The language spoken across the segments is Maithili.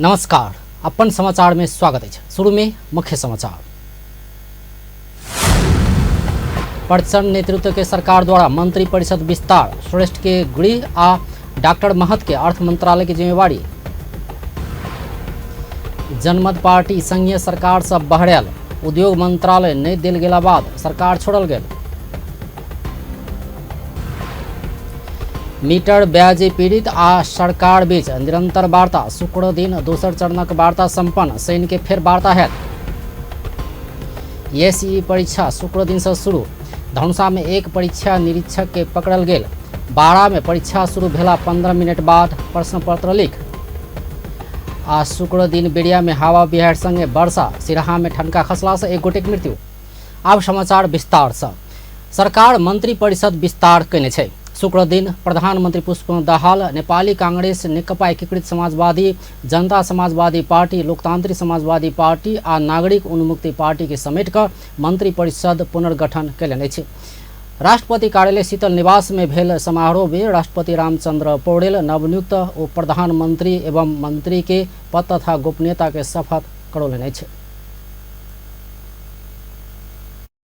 नमस्कार, अपन समाचार में स्वागत अछि। शुरू में मुख्य समाचार। प्रचंड नेतृत्व के सरकार द्वारा मंत्री परिषद विस्तार, श्रेष्ठ के गृह आ डॉक्टर महत के अर्थ मंत्रालय के जिम्मेवारी। जनमत पार्टी संघीय सरकार से बहरायल, उद्योग मंत्रालय नहि देल गेला बाद सरकार छोड़ल गेल। मीटर ब्याजी पीड़ित आ सरकार बीच निरंतर वार्ता, शुक्र दिन दोसर चरणक वार्ता संपन्न, शनि के फेर वार्ता हैत। एसईई परीक्षा शुक्र दिन से शुरू, धनुषा में एक परीक्षा निरीक्षक के पकड़ल गेल। बारा में परीक्षा शुरू भेला 15 मिनट बाद प्रश्न पत्र लीक। आ शुक्र दिन बेरिया में हवा बिहार संगे वर्षा, सिराहा में ठनका खसला से एक गोटेक मृत्यु। आब समाचार विस्तार से। सरकार मंत्री परिषद विस्तार कयने छै। शुक्र दिन प्रधानमंत्री पुष्पकमल दाहाल नेपाली कांग्रेस, नेकपा एकीकृत समाजवादी, जनता समाजवादी पार्टी, लोकतांत्रिक समाजवादी पार्टी आ नागरिक उन्मुक्ति पार्टी के समेट कऽ मंत्री परिषद पुनर्गठन कयलनि अछि। राष्ट्रपति कार्यालय शीतल निवास में भेल समारोह में राष्ट्रपति रामचंद्र पौडेल नवनियुक्त उप प्रधानमंत्री एवं मंत्री के पद तथा गोपनीयता के शपथ करौलनि अछि।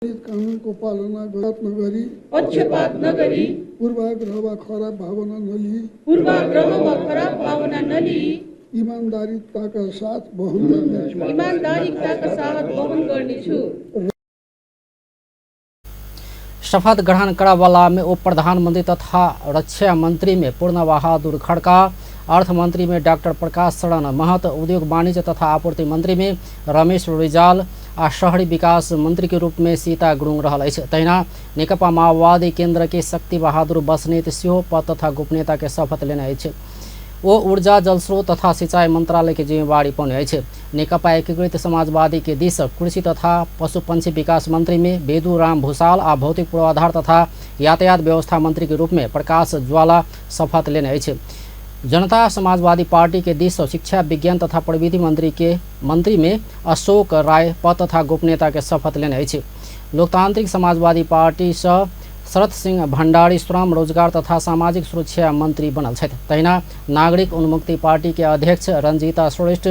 कानुनको पालना नगरी पक्षपात नगरी पूर्वाग्रह वा खराब भावना नलिई पूर्वाग्रह वा खराब भावना नलिई इमान्दारिताका साथ वहन गर्नेछु। इमान्दारिताका साथ वहन गर्नेछु। शपथ ग्रहण करऽवला में उप प्रधानमंत्री तथा रक्षा मंत्री में पूर्ण बहादुर खड़का, अर्थ मंत्री में डॉक्टर प्रकाश शरण महत, उद्योग वाणिज्य तथा आपूर्ति मंत्री में रमेश रिजाल आ शहरी विकास मंत्री के रूप में सीता गुरुङ रहल अछि। तहिना नेकपा माओवादी केंद्र के शक्ति बहादुर बस्नेत सेहो पद तथा गोपनीयता के शपथ लेने अछि। ओ ऊर्जा, जलस्रोत तथा सिंचाई मंत्रालय के जिम्मेवारी पौने अछि। नेकपा एकीकृत समाजवादी के दिस कृषि तथा पशु पंछी विकास मंत्री में बेदू राम भूषाल आ भौतिक पूर्वाधार तथा यातायात व्यवस्था मंत्री के रूप में प्रकाश ज्वाला शपथ लेने अछि। जनता समाजवादी पार्टी के दिस शिक्षा, विज्ञान तथा प्रविधि मंत्री में अशोक राय पद तथा गोपनीयता के शपथ लेने अछि। लोकतांत्रिक समाजवादी पार्टी से शरद सिंह भंडारी श्रम, रोजगार तथा सामाजिक सुरक्षा मंत्री बनल छथि। तहिना नागरिक उन्मुक्ति पार्टी के अध्यक्ष रंजीता श्रेष्ठ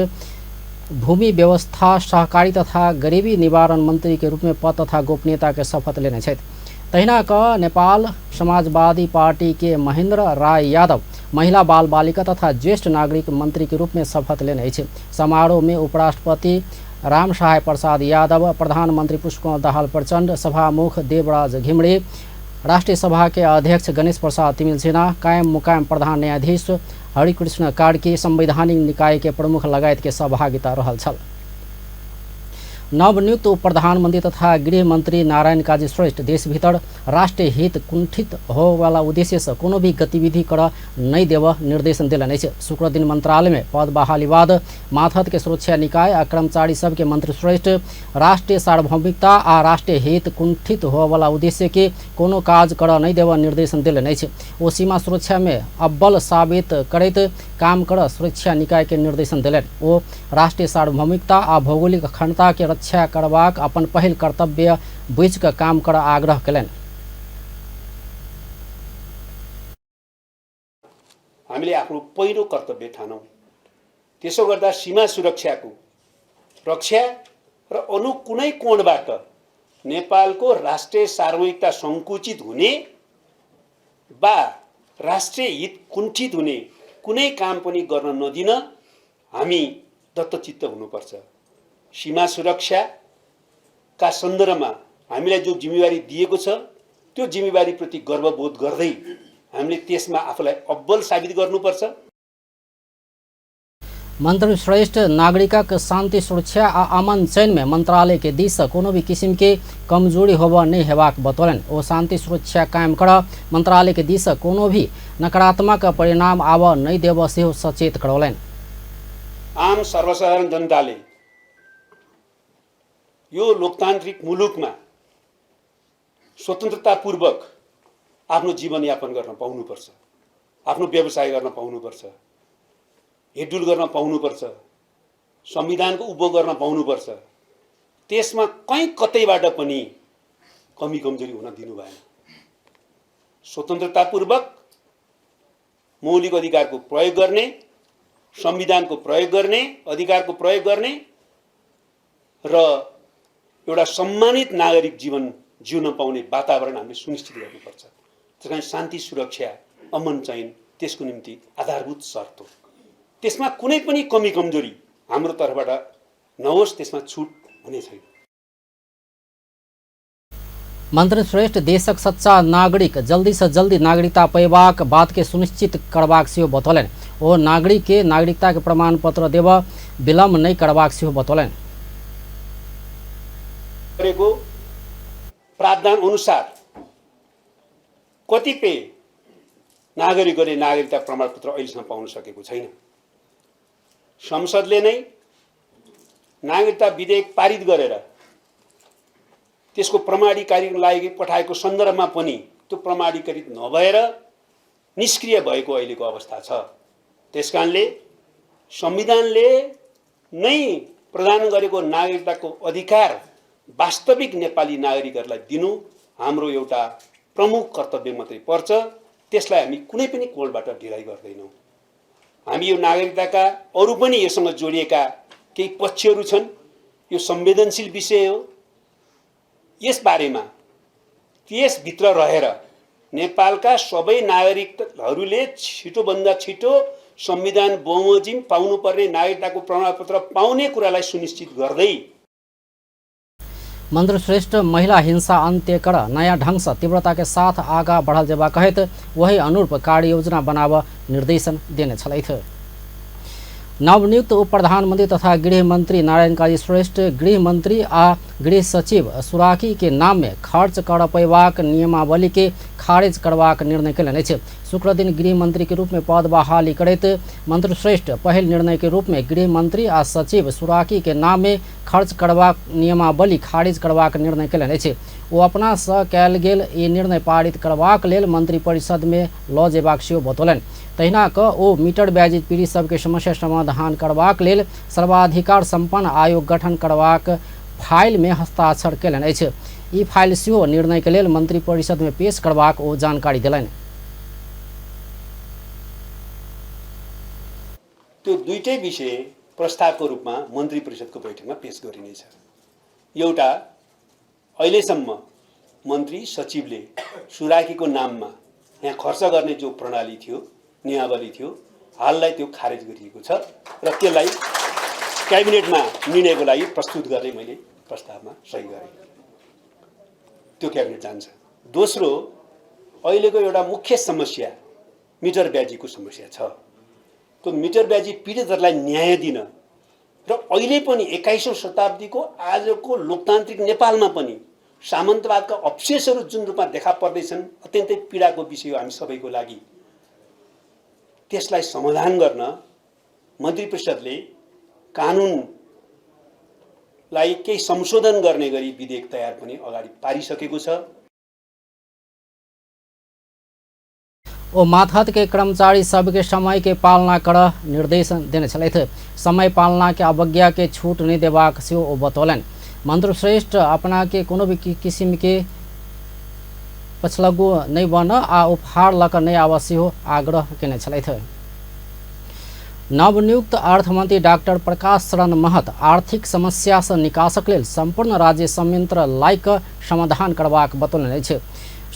भूमि व्यवस्था, सहकारी तथा गरीबी निवारण मंत्री के रूप में पद तथा गोपनीयता के शपथ लेने छथि। तहिना क नेपाल समाजवादी पार्टी के महेंद्र राय यादव महिला, बाल बालिका तथा ज्येष्ठ नागरिक मंत्री के रूप में शपथ लेने अछि। समारोह में उपराष्ट्रपति राम सहाय प्रसाद यादव, प्रधानमंत्री पुष्पकमल दाहाल प्रचंड, सभामुख देवराज घिमिरे, राष्ट्रीय सभा के अध्यक्ष गणेश प्रसाद तिमिल्सिना, कायम मुकायम प्रधान न्यायाधीश हरिकृष्ण कार्की, संवैधानिक निकाय के प्रमुख लगायत के सहभागिता रहल छल। नवनियुक्त उप प्रधानमंत्री तथा गृह मंत्री नारायण काजी श्रेष्ठ देश भीतर राष्ट्रीय हित कुंठित होवाला उद्देश्य से कोनो भी गतिविधि कर नहीं देव निर्देशन देलनि अछि। शुक्र दिन मंत्रालय में पद बहाली बाद माथत के सुरक्षा निकाय आ कर्मचारी सबके मंत्री श्रेष्ठ राष्ट्रीय सार्वभौमिकता आ राष्ट्रीय हित कुंठित होवाला उद्देश्य के कोनो काज कर नहीं देव निर्देशन देलनि अछि। ओ सीमा सुरक्षा में अव्वल साबित करैत काम कर सुरक्षा निकाय के निर्देशन देलनि। ओ राष्ट्रीय सार्वभौमिकता आ भौगोलिक अखंडता के रक्षा करबाक अपन पहिल कर्तव्य बुझि कऽ काम करऽ आग्रह कयलनि। हामीले आफ्नो पहिलो कर्तव्य ठानौँ। त्यसो गर्दा सीमा सुरक्षाको रक्षा र अनु कुनै कोणबाट नेपालको राष्ट्रिय सार्वभौमिकता सङ्कुचित हुने वा राष्ट्रिय हित कुण्ठित हुने कुनै काम पनि गर्न नदिन हामी दत्तचित्त हुनुपर्छ। सीमा सुरक्षाका सन्दर्भमा हामीलाई जो जिम्मेवारी दिएको छ त्यो जिम्मेवारीप्रति गर्वबोध गर्दै हामीले त्यसमा आफूलाई अब्बल साबित गर्नुपर्छ। मंत्री श्रेष्ठ नागरिकक शांति सुरक्षा आ अमन चैन में मंत्रालय के दिस से कोनो भी किस्म के कमजोरी होबऽ नहीं हेबाक बतौलनि। ओ शांति सुरक्षा कायम करऽ मंत्रालय के दिस से कोनो भी नकारात्मक परिणाम आबऽ नहीं देबऽ सेहो सचेत करौलनि। आम सर्वसाधारण जनताले यो लोकतान्त्रिक मुलुकमा स्वतन्त्रतापूर्वक आफ्नो जीवनयापन गर्न पाउनुपर्छ, आफ्नो व्यवसाय गर्न पाउनुपर्छ, हिँडडुल गर्न पाउनुपर्छ, संविधानको उपभोग गर्न पाउनुपर्छ। त्यसमा कहीँ कतैबाट पनि कमी कमजोरी हुन दिनु भएन। स्वतन्त्रतापूर्वक मौलिक अधिकारको प्रयोग गर्ने, संविधानको प्रयोग गर्ने, अधिकारको प्रयोग गर्ने र एउटा सम्मानित नागरिक जीवन जिउन पाउने वातावरण हामीले सुनिश्चित गर्नुपर्छ। त्यसकारण शान्ति सुरक्षा, अमन चैन त्यसको निम्ति आधारभूत शर्त हो। त्यसमा कुनै पनि कमी कमजोरी हाम्रो तर्फबाट नहोस्, त्यसमा छुट हुने छैन। मंत्री श्रेष्ठ देशक सच्चा नागरिक जल्दी से जल्दी नागरिकता पेबाक बात के सुनिश्चित करबाक सेहो बतौलनि। ओ नागरिक के नागरिकता के प्रमाण पत्र देब विलम्ब नहि करबाक सेहो बतौलनि। गरेको प्रावधान अनुसार कतिपय नागरिकहरूले नागरिकता प्रमाणपत्र अहिलेसम्म पाउन सकेको छैन। संसदले नै नागरिकता विधेयक पारित गरेर त्यसको प्रमाणीकरण लागि पठाएको सन्दर्भमा पनि त्यो प्रमाणीकृत नभएर निष्क्रिय भएको अहिलेको अवस्था छ। त्यसकारणले संविधानले नै प्रदान गरेको नागरिकताको अधिकार वास्तविक नेपाली नागरिकहरूलाई दिनु हाम्रो एउटा प्रमुख कर्तव्य मात्रै पर्छ। त्यसलाई हामी कुनै पनि कोणबाट ढिलाइ गर्दैनौँ। हामी यो नागरिकताका अरू पनि यससँग जोडिएका केही पक्षहरू छन्। यो संवेदनशील विषय हो। यसबारेमा त्यसभित्र रहेर नेपालका सबै नागरिकहरूले छिटोभन्दा छिटो संविधान बमोजिम पाउनुपर्ने नागरिकताको प्रमाणपत्र पाउने कुरालाई सुनिश्चित गर्दै मंत्री श्रेष्ठ महिला हिंसा अंत्य कर नयाँ ढंग से तीव्रता के साथ आगा बढ़ल जेबा कहैत वही अनुरूप कार्य योजना बनाव निर्देशन देने छलथि। नवनियुक्त उप प्रधानमंत्री तथा गृह मंत्री नारायण काजी श्रेष्ठ गृह मंत्री आ गृह सचिव सुराकी के नाम में खर्च कर पेबाक नियमावली के खारिज करबाक निर्णय कयलनि अछि। शुक्रदिन गृह मंत्री के रूप में पद बहाली करैत मंत्री श्रेष्ठ पहिल निर्णय के रूप में गृह मंत्री आ सचिव सुराकी के नाम में खर्च करबाक नियमावली खारिज करबाक निर्णय कयलनि अछि। ओ अपना सँ कयल गेल ई निर्णय पारित करबाक लेल मंत्रिपरिषद में लऽ जेबाक सेहो बतौलनि। तहिना कऽ ओ मीटर ब्याजी पीड़ित सबके समस्या समाधान करबाक लेल सर्वाधिकार संपन्न आयोग गठन करबाक फाइल में हस्ताक्षर कयलनि अछि। ई फाइल सेहो निर्णय के लेल मंत्रिपरिषद में पेश करबाक ओ जानकारी देलनि। त्यो दुईटै विषय प्रस्तावको रूपमा मन्त्री परिषदको बैठकमा पेश गरिनेछ। एउटा अहिलेसम्म मन्त्री सचिवले सुराकीको नाममा यहाँ खर्च गर्ने जो प्रणाली थियो, नियमावली थियो, हाललाई त्यो खारेज गरिएको छ र त्यसलाई क्याबिनेटमा निर्णयको लागि प्रस्तुत गर्ने मैले प्रस्तावमा सही गरेँ। त्यो क्याबिनेट जान्छ। दोस्रो, अहिलेको एउटा मुख्य समस्या मिटर ब्याजीको समस्या छ। त्यो मिटर ब्याजी पीडितहरूलाई न्याय दिन र अहिले पनि 21औं शताब्दीको आजको लोकतान्त्रिक नेपालमा पनि सामन्तवादका अवशेषहरू जुन रूपमा देखा पर्दैछन् अत्यन्तै पीडाको विषय हो हामी सबैको लागि। त्यसलाई समाधान गर्न मन्त्री परिषदले कानुनलाई केही संशोधन गर्ने गरी विधेयक तयार पनि अगाडि पारिसकेको छ। ओ मातहत के कर्मचारी सबके समय के पालना कर निर्देशन देने छलथि। समय पालना के अवज्ञा के छूट नहीं देबाक सेहो ओ बतौलनि। मंत्री श्रेष्ठ अपना के कोनो भी किसिम के पछलगू नहीं बन आ उपहार लऽ नहि आबऽ सेहो आग्रह केने छलथि। नवनियुक्त अर्थमंत्री डॉक्टर प्रकाश शरण महत आर्थिक समस्या से निकासक लेल संपूर्ण राज्य संयंत्र लाइक समाधान करबाक बतौलनि अछि।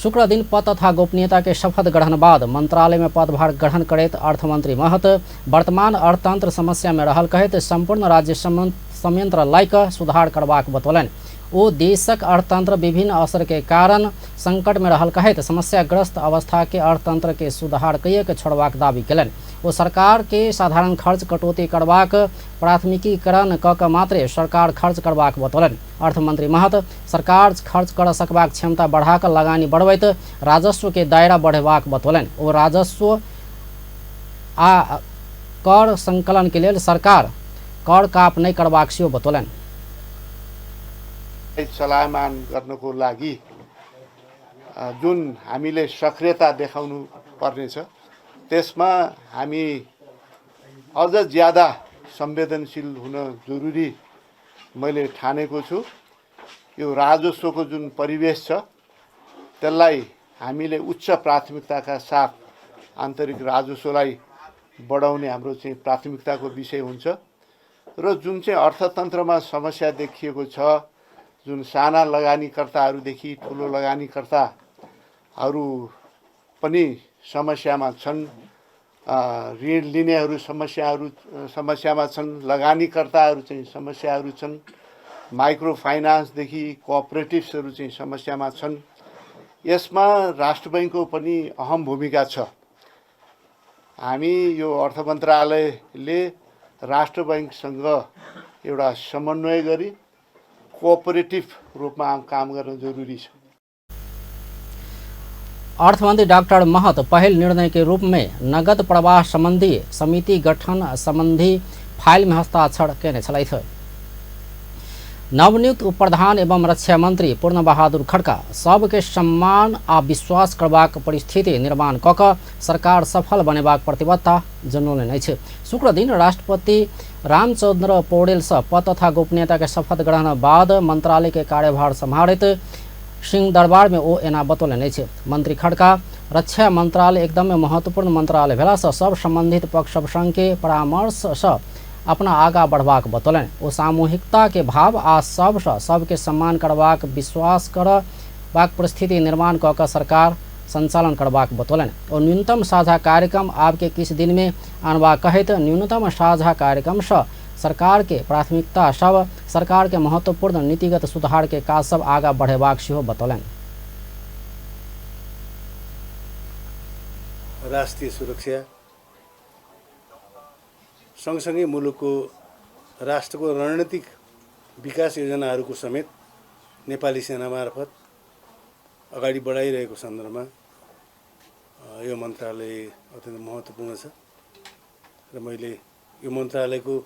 शुक्रदिन पद तथा गोपनीयता के शपथ ग्रहण बाद मंत्रालय में पदभार ग्रहण करैत अर्थमंत्री महत वर्तमान अर्थतंत्र समस्या में रहल कहैत संपूर्ण राज्य संयंत्र लाइक सुधार करबाक बतौलनि। ओ देशक अर्थतंत्र विभिन्न असर के कारण संकट में रहल कहैत समस्याग्रस्त अवस्था के अर्थतंत्र के सुधार कइए के छोड़बाक दावी केलनि। ओ सरकार के साधारण खर्च कटौती करबाक प्राथमिकीकरण क के मात्रे सरकार खर्च करबाक बतौलनि। अर्थमंत्री महत सरकार खर्च कर सकबाक क्षमता बढ़ाक लगानी बढ़बैत राजस्व के दायरा बढ़ेबाक बतौलनि। ओ राजस्व आ कर संकलन के लेल सरकार कर काप नहि करबाक सेहो बतौलनि। चलायमान गर्नको लागि जुन हामीले सक्रियता देखाउनु पर्नेछ त्यसमा हामी अझ ज्यादा संवेदनशील हुन जरुरी मैले ठानेको छु। यो राजस्वको जुन परिवेश छ त्यसलाई हामीले उच्च प्राथमिकताका साथ आन्तरिक राजस्वलाई बढाउने हाम्रो चाहिँ प्राथमिकताको विषय हुन्छ र जुन चाहिँ अर्थतन्त्रमा समस्या देखिएको छ, जुन साना लगानीकर्ताहरूदेखि ठुलो लगानीकर्ताहरू पनि समस्यामा छन्, ऋण लिनेहरू समस्यामा छन्, लगानीकर्ताहरू चाहिँ समस्याहरू छन्, माइक्रो फाइनान्सदेखि कोअपरेटिभ्सहरू चाहिँ समस्यामा छन्। यसमा राष्ट्र बैङ्कको पनि अहम भूमिका छ। हामी यो अर्थ मन्त्रालयले राष्ट्र बैङ्कसँग एउटा समन्वय गरी कोअपरेटिभ रूपमा काम गर्न जरुरी छ। अर्थमंत्री डॉक्टर महत पहिल निर्णय के रूप में नगद प्रवाह संबंधी समिति गठन संबंधी फाइल में हस्ताक्षर केने छलथि। नवनियुक्त उप प्रधान एवं रक्षा मंत्री पूर्ण बहादुर खड़का सबके सम्मान आ विश्वास करबाक परिस्थिति निर्माण क क सरकार सफल बनेबाक प्रतिबद्धता जनौलनि अछि। शुक्रदिन राष्ट्रपति रामचंद्र पौडेल सँ पद तथा गोपनीयता के शपथ ग्रहण बाद मंत्रालय के कार्यभार सम्हारैत सिंह दरबार में ओ एना बतौलनि अछि। मंत्री खड़का रक्षा मंत्रालय एकदमै महत्वपूर्ण मंत्रालय भेला सँ सब संबंधित पक्ष सब संग के परामर्श सँ अपना आगा बढ़बाक बतौलनि। ओ सामूहिकता के भाव आ सबसँ सबके सम्मान करबाक विश्वास करबाक परिस्थिति निर्माण क क सरकार संचालन करबाक बतौलनि। ओ न्यूनतम साझा कार्यक्रम आब के किछु दिन में आनबाक कहैत न्यूनतम साझा कार्यक्रम सँ सरकार के प्राथमिकता सब सरकार के महत्वपूर्ण नीतिगत सुधार के काज सब आगा बढ़ेबाक सेहो बतौलनि। राष्ट्रिय सुरक्षा सँगसँगै मुलुकको राष्ट्रको रणनीतिक विकास योजनाहरूको समेत नेपाली सेना मार्फत अगाडि बढाइरहेको सन्दर्भमा यो मन्त्रालय अत्यन्त महत्त्वपूर्ण छ र मैले यो मन्त्रालयको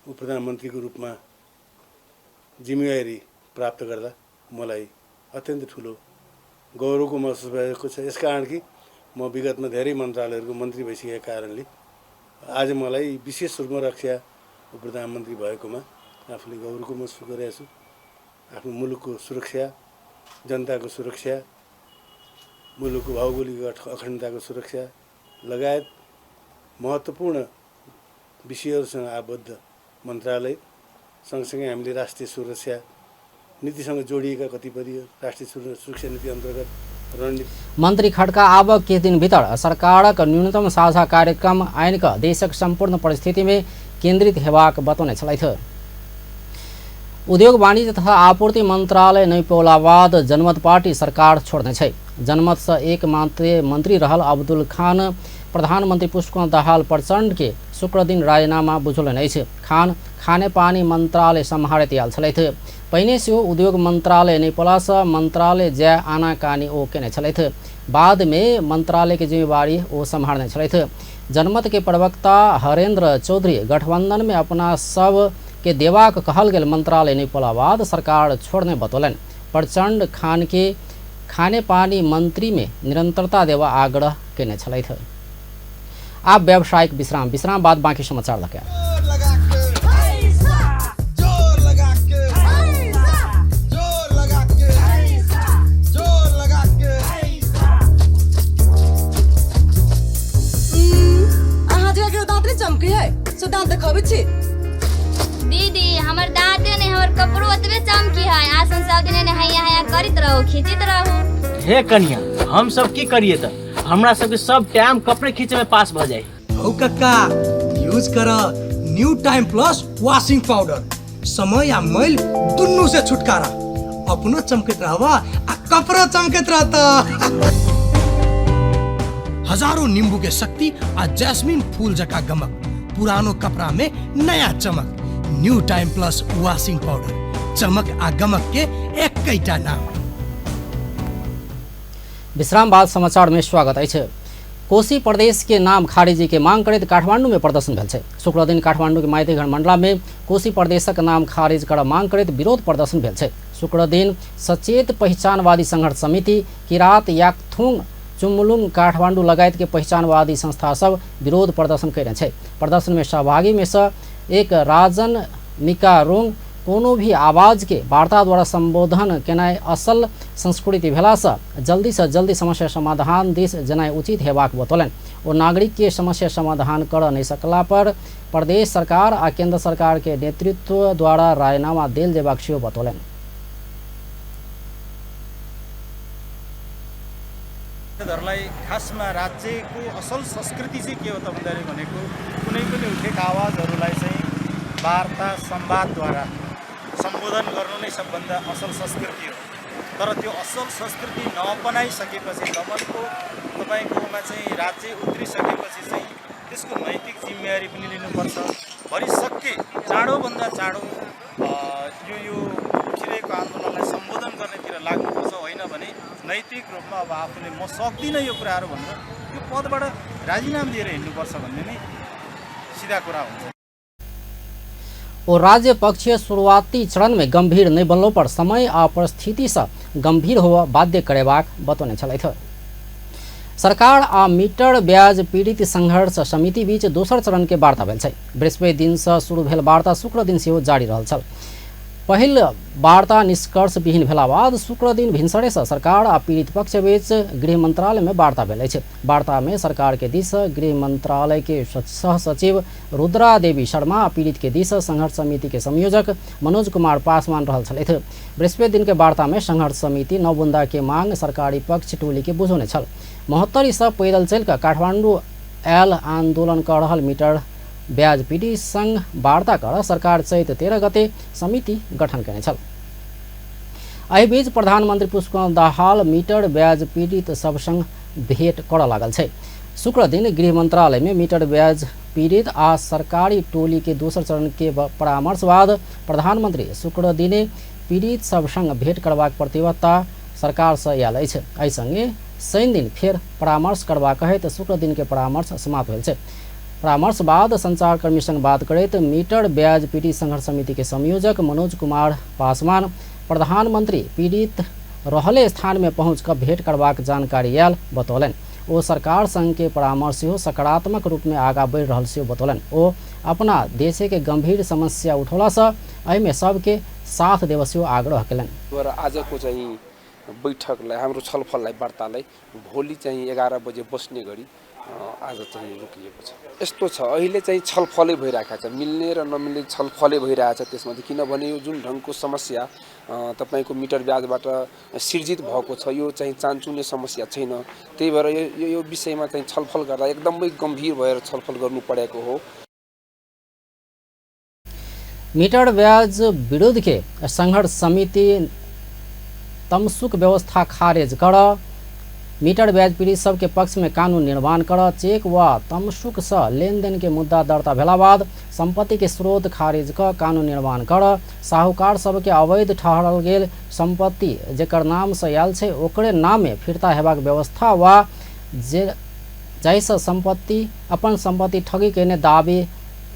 उप प्रधानमन्त्रीको रूपमा जिम्मेवारी प्राप्त गर्दा मलाई अत्यन्त ठुलो गौरवको महसुस भएको छ। यसकारण कि म विगतमा धेरै मन्त्रालयहरूको मन्त्री भइसकेका कारणले आज मलाई विशेष रूपमा रक्षा उप प्रधानमन्त्री भएकोमा आफूले गौरवको महसुस गरेको छु। आफ्नो मुलुकको सुरक्षा, जनताको सुरक्षा, मुलुकको भौगोलिक अखण्डताको सुरक्षा लगायत महत्त्वपूर्ण विषयहरूसँग आबद्ध मन्त्रालय सँगसँगै हामीले राष्ट्रिय सुरक्षा नीतिसँग जोडिएका कतिपय राष्ट्रिय सुरक्षा नीति अन्तर्गत रणनीति। मंत्री खड़का आब किछु दिन भीतर सरकारक न्यूनतम साझा कार्यक्रम आनि कऽ देशक सम्पूर्ण परिस्थिति में केंद्रित हेबाक बतौने छलथि। उद्योग वाणिज्य तथा आपूर्ति मंत्रालय नहि पौला बाद जनमत पार्टी सरकार छोड़ने छै। जनमत से एक मात्र मंत्री रहल अब्दुल खान प्रधानमंत्री पुष्पकमल दाहाल प्रचंड के शुक्रदिन राजीनामा बुझौलनि अछि। खान खानेपानी मंत्रालय सम्हारैत आयल छलथि। पहिने सेहो उद्योग मंत्रालय नहि पौला सँ मंत्रालय जाय आनाकानी ओ केने छलथि। बाद में मंत्रालय के जिम्मेवारी ओ सम्हारने छलथि। जनमत के प्रवक्ता हरेंद्र चौधरी गठबंधन में अपना सब के देबाक कहल गेल मंत्रालय नहि पौला बाद सरकार छोड़ने बतौलनि। प्रचंड खान के खानेपानी मंत्री में निरंतरता देवा आग्रह केने छलथि। आब व्यावसायिक विश्राम, विश्राम बाद बाकी समाचार लके। अहाँ जकरा दाँत नहि चमकै है से दाँत देखबै छी। दीदी हमर दाँते नहीं हमर कपड़ो ओतबे चमकी है। आसन सब दिन एने हैया हैया करैत रहू खींचैत रहू। हे कनिया हम सब की करिए त हमरा सबके सब टाइम कपड़े खींचे में पास भ जाए। हौ कक्का यूज कर new time plus washing powder, समय आ मैल दुनू से छुटकारा, अपनो चमकैत रहबा आ कपड़ो चमकैत रहता। हजारों नींबू के शक्ति आ जैस्मिन फूल जका गमक, पुरानो कपड़ा में नया चमक। New time plus washing powder, चमक आ गमक के एकैटा नाम। विश्राम बाद समाचार में स्वागत अछि। कोसी प्रदेश के नाम खारिजी के मांग करैत काठमांडू में प्रदर्शन भेल छै। शुक्रदिन काठमांडू के माइतीघर मंडला में कोसी प्रदेशक नाम खारिज कर मांग करैत विरोध प्रदर्शन भेल छै। शुक्रदिन सचेत पहिचानवादी संघर्ष समिति किरात याकथुङ चुमुलुङ काठमांडू लगायत के पहिचानवादी संस्था सब विरोध प्रदर्शन कयने छै। प्रदर्शन में सहभागी में से एक राजन मिकारोङ कोनो भी आवाज के वार्ता द्वारा संबोधन केनाइ असल संस्कृति भेलासँ जल्दी से जल्दी समस्या समाधान दिस जेनाइ उचित हेबाक बतौलनि। ओ नागरिक के समस्या समाधान कर नहि सकला पर प्रदेश सरकार आ केंद्र सरकार के नेतृत्व द्वारा रायनामा देल जेबाक सेहो बतौलनि। खासमा राज्यको असल संस्कृति चाहिँ के हो त भन्दाखेरि भनेको कुनै पनि उठेका आवाजहरूलाई चाहिँ वार्ता संवादद्वारा सम्बोधन गर्नु नै सबभन्दा असल संस्कृति हो। तर त्यो असल संस्कृति नअपनाइसकेपछि दमनको तपाईँकोमा चाहिँ राज्य उत्रिसकेपछि चाहिँ त्यसको नैतिक जिम्मेवारी पनि लिनुपर्छ। भरिसके चाँडोभन्दा चाँडो यो यो उठिरहेको आन्दोलनलाई सम्बोधन गर्नेतिर लाग्नुपर्छ। होइन भने नैतिक रूपमा अब आफूले म सक्दिनँ यो कुराहरू भनेर यो पदबाट राजीनामा दिएर हिँड्नुपर्छ भन्ने नै सिधा कुरा हुन्छ। ओ राज्य पक्षीय शुरुआती चरण में गंभीर नहीं बनलो पर समय आ परिस्थिति से गंभीर होवा बाध्य करेबाक बतौने छलथि। सरकार आ मीटर ब्याज पीड़ित संघर्ष समिति बीच दोसर चरण के वार्ता भेल छै। बृहस्पति दिन से शुरू भेल वार्ता शुक्र दिन सेहो जारी रहल छल। पहिल वार्ता निष्कर्ष विहीन भेला बाद शुक्र दिन भिनसरे से सरकार आ पीड़ित पक्ष बीच गृह मंत्रालय में वार्ता भेल अछि। वार्ता में सरकार के दिस गृह मंत्रालय के सह सचिव रुद्रा देवी शर्मा आ पीड़ित के दिस संघर्ष समिति के संयोजक मनोज कुमार पासवान रहल छलथि। बृहस्पति दिन के वार्ता में संघर्ष समिति 9 बुंदा के मांग सरकारी पक्ष टोली के बुझौने छल। महोत्तरी से पैदल चलि कऽ काठमांडू आयल आंदोलन कऽ रहल मीटर ब्याज पीड़ित संग वार्ता कर सरकार चैत 13 गते समिति गठन केने छल। एहि बीच प्रधानमंत्री पुष्पकमल दाहाल मीटर ब्याज पीड़ित सब संग भेंट करऽ लागल छै। शुक्र दिन गृह मंत्रालय में मीटर ब्याज पीड़ित आ सरकारी टोली के दोसर चरण के परामर्श बाद प्रधानमंत्री शुक्र दिने पीड़ित सब संग भेंट करबाक प्रतिबद्धता सरकार से आयल अछि। एहि संगे शनि दिन फेर परामर्श करबाक कहैत शुक्र दिन के परामर्श समाप्त भेल छै। परामर्श बाद संचारकर्मी संग बात करैत मीटर ब्याज पीड़ित संघर्ष समिति के संयोजक मनोज कुमार पासवान प्रधानमंत्री पीड़ित रहले स्थान में पहुँच कऽ भेंट करबाक जानकारी आयल बतौलनि। ओ सरकार संग के परामर्श सेहो सकारात्मक रूप में आगा बढ़ि रहल सेहो बतौलनि। ओ अपना देशे के गंभीर समस्या उठौलासँ एहिमे सबके साथ देबऽ सेहो आग्रह केलनि। आजको चाहिँ बैठकलाई हाम्रो छलफललाई वार्तालाई भोलि चाहिँ 11 बजे बस्ने गरी आज चाहिँ रोकिएको छ। यस्तो छ, अहिले चाहिँ छलफलै भइरहेको छ, मिल्ने र नमिल्ने छलफलै भइरहेको छ त्यसमा चाहिँ। किनभने यो जुन ढङ्गको समस्या तपाईँको मिटर ब्याजबाट सिर्जित भएको छ यो चाहिँ चान्चुने समस्या छैन। त्यही भएर यो यो विषयमा चाहिँ छलफल गर्दा एकदमै गम्भीर भएर छलफल गर्नु परेको हो। मीटर ब्याज विरुद्ध के संघर्ष समिति तमसुक व्यवस्था खारिज कर, मीटर ब्याज पीड़ित सबके पक्ष में कानून निर्माण कर, चेक व तमसुक से लेनदेन के मुद्दा दर्ता भेला बाद संपत्ति के स्रोत खारिज क कानून निर्माण कर, साहूकार सबके अवैध ठहरल गेल संपत्ति जेकर नाम से आयल छै ओकरे नाम में फिर्ता हेबाक व्यवस्था वा जाहिसँ संपत्ति अपन संपत्ति ठगी केने दावी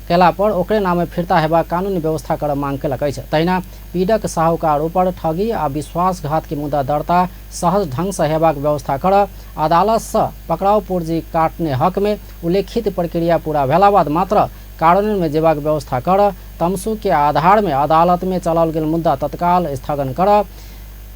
केला पर ओकरे नाम में फिर्ता हेबाक कानूनी व्यवस्था कर मांग केलक अछि। तहिना पीड़क साहूकार ऊपर ठगी आ विश्वासघात के मुद्दा दर्ता सहज ढंग से हेबाक व्यवस्था कर, अदालत से पकड़ाव पुर्जी काटने हक में उल्लेखित प्रक्रिया पूरा भेला बाद मात्र कानून में जेबाक व्यवस्था कर, तमसू के आधार में अदालत में चलाओल गेल मुद्दा तत्काल स्थगन कर,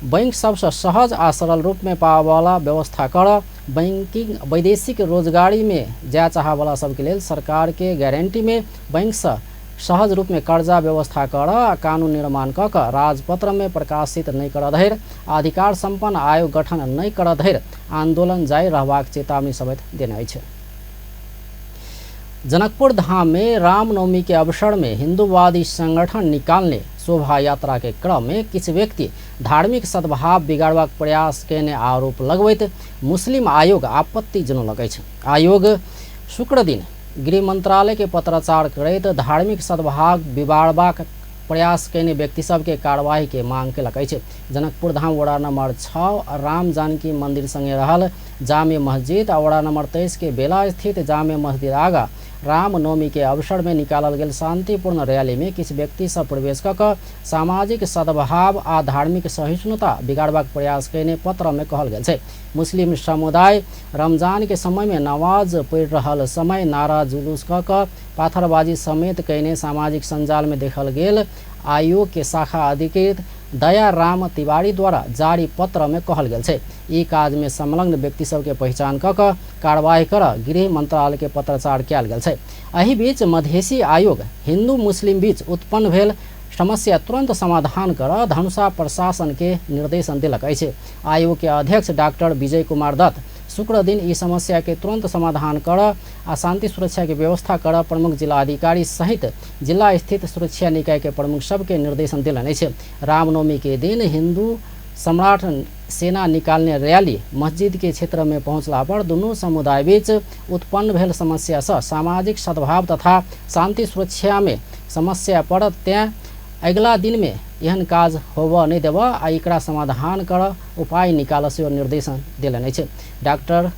बैंक सबसँ सहज आ सरल रूप में पाबऽवाला व्यवस्था कर, बैंकिंग वैदेशिक रोजगारी में जाय चाहवला सबके लेल सरकार के गारंटी में बैंक से सहज रूप में कर्जा व्यवस्था कर आ कानून निर्माण कऽ कऽ राजपत्र में प्रकाशित नहि करऽ धरि अधिकार संपन्न आयोग गठन नहि करऽ धरि आंदोलन जारी रहबाक चेतावनी समेत देने अछि। जनकपुर धाम में रामनवमी के अवसर में हिंदूवादी संगठन निकालने शोभा यात्रा के क्रम में किछु व्यक्ति धार्मिक सद्भाव बिगाड़बाक प्रयास केने आरोप लगबैत मुस्लिम आयोग आपत्ति जनौलक अछि। आयोग शुक्र दिन गृह मंत्रालय के पत्राचार करैत धार्मिक सद्भाव बिगाड़बाक प्रयास केने व्यक्ति सबके कार्रवाई के मांग केलक अछि। जनकपुर धाम वडा नंबर 6 राम जानकी मंदिर संगे रहल जामे मस्जिद आ वडा नंबर 23 के बेला स्थित जामे मस्जिद आगा रामनवमी के अवसर में निकालल गेल शांतिपूर्ण रैली में किछु व्यक्ति सब प्रवेश कऽ कऽ सामाजिक सद्भाव आ धार्मिक सहिष्णुता बिगाड़बाक प्रयास केने पत्र में कहल गेल छै। मुस्लिम समुदाय रमजान के समय में नमाज पढ़ि रहल समय नारा जुलूस कऽ कऽ पाथरबाजी समेत कयने सामाजिक सञ्जाल में देखल गेल आयोग के शाखा अधिकृत दयाराम तिवारी द्वारा जारी पत्र में कहल गेल छै। ई काज में संलग्न व्यक्ति सबके पहिचान क क कार्रवाई कर गृह मंत्रालय के पत्राचार कयल गेल छै। एहि बीच मधेसी आयोग हिंदू मुस्लिम बीच उत्पन्न भेल समस्या तुरंत समाधान कर धनुषा प्रशासन के निर्देशन देलक अछि। आयोग के अध्यक्ष डॉक्टर विजय कुमार दत्त शुक्र दिन ई समस्या के तुरंत समाधान कर आ शांति सुरक्षा के व्यवस्था कर प्रमुख जिलाधिकारी सहित जिला स्थित सुरक्षा निकाय के प्रमुख सबके निर्देशन देलनि अछि। रामनवमी के दिन हिंदू सम्राट सेना निकालने रैली मस्जिद के क्षेत्र में पहुँचला पर दुनू समुदाय बीच उत्पन्न भेल समस्या से सामाजिक सद्भाव तथा शांति सुरक्षा में समस्या पड़त, तें अगिला दिन में एहन काज होबऽ नहि देबऽ आ एकरा समाधान कर उपाय निकालऽ सेहो निर्देशन देलनि अछि। डॉक्टर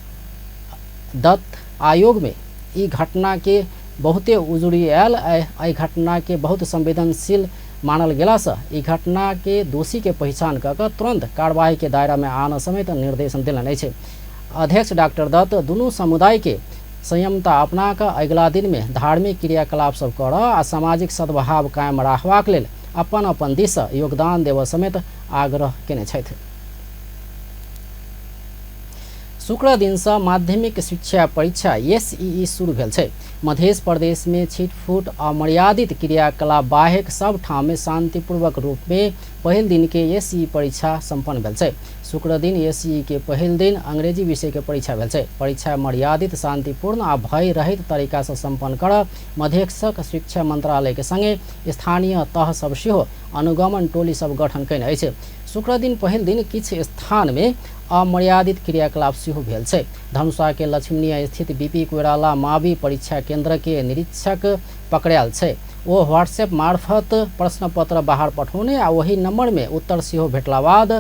दत्त आयोग में ई घटना के बहुते उजुरी आयल, एहि घटना के बहुत संवेदनशील मानल गेलासँ ई घटना के दोषी के पहिचान कऽ कऽ तुरंत कार्रवाई के दायरा में आनऽ समेत निर्देशन देलनि अछि। अध्यक्ष डॉक्टर दत्त दुनू समुदाय के संयमता अपना कऽ अगिला दिन में धार्मिक क्रियाकलाप सब करऽ आ सामाजिक सद्भाव कायम राखबाक लेल अपन अपन दिस योगदान देबऽ समेत आग्रह केने छथि। शुक्र दिनसँ माध्यमिक शिक्षा परीक्षा एसईई शुरू भेल छै। मध्य प्रदेश में छिटफुट अमर्यादित क्रियाकलाप बाहेक सब ठाम में शांतिपूर्वक रूप में पहिल दिन के एसईई परीक्षा संपन्न भेल छै। शुक्र दिन एसईई के पहिल दिन अंग्रेजी विषय के परीक्षा भेल छै। परीक्षा मर्यादित, शांतिपूर्ण आ भय रहित तरीका से संपन्न कर मध्यक्षक शिक्षा मंत्रालय के संगे स्थानीय तह सब सेहो अनुगमन टोली सब गठन कयने अछि। शुक्र दिन पहिल दिन किछु स्थान में अमर्यादित क्रियाकलाप सेहो भेल छै। धनुषा के लक्ष्मीनिया स्थित बीपी कोइराला मावी परीक्षा केंद्र के निरीक्षक पकड़ायल छै। ओ व्हाट्सएप मार्फत प्रश्न पत्र बाहर पठौने आ ओही नंबर में उत्तर सेहो भेटला बाद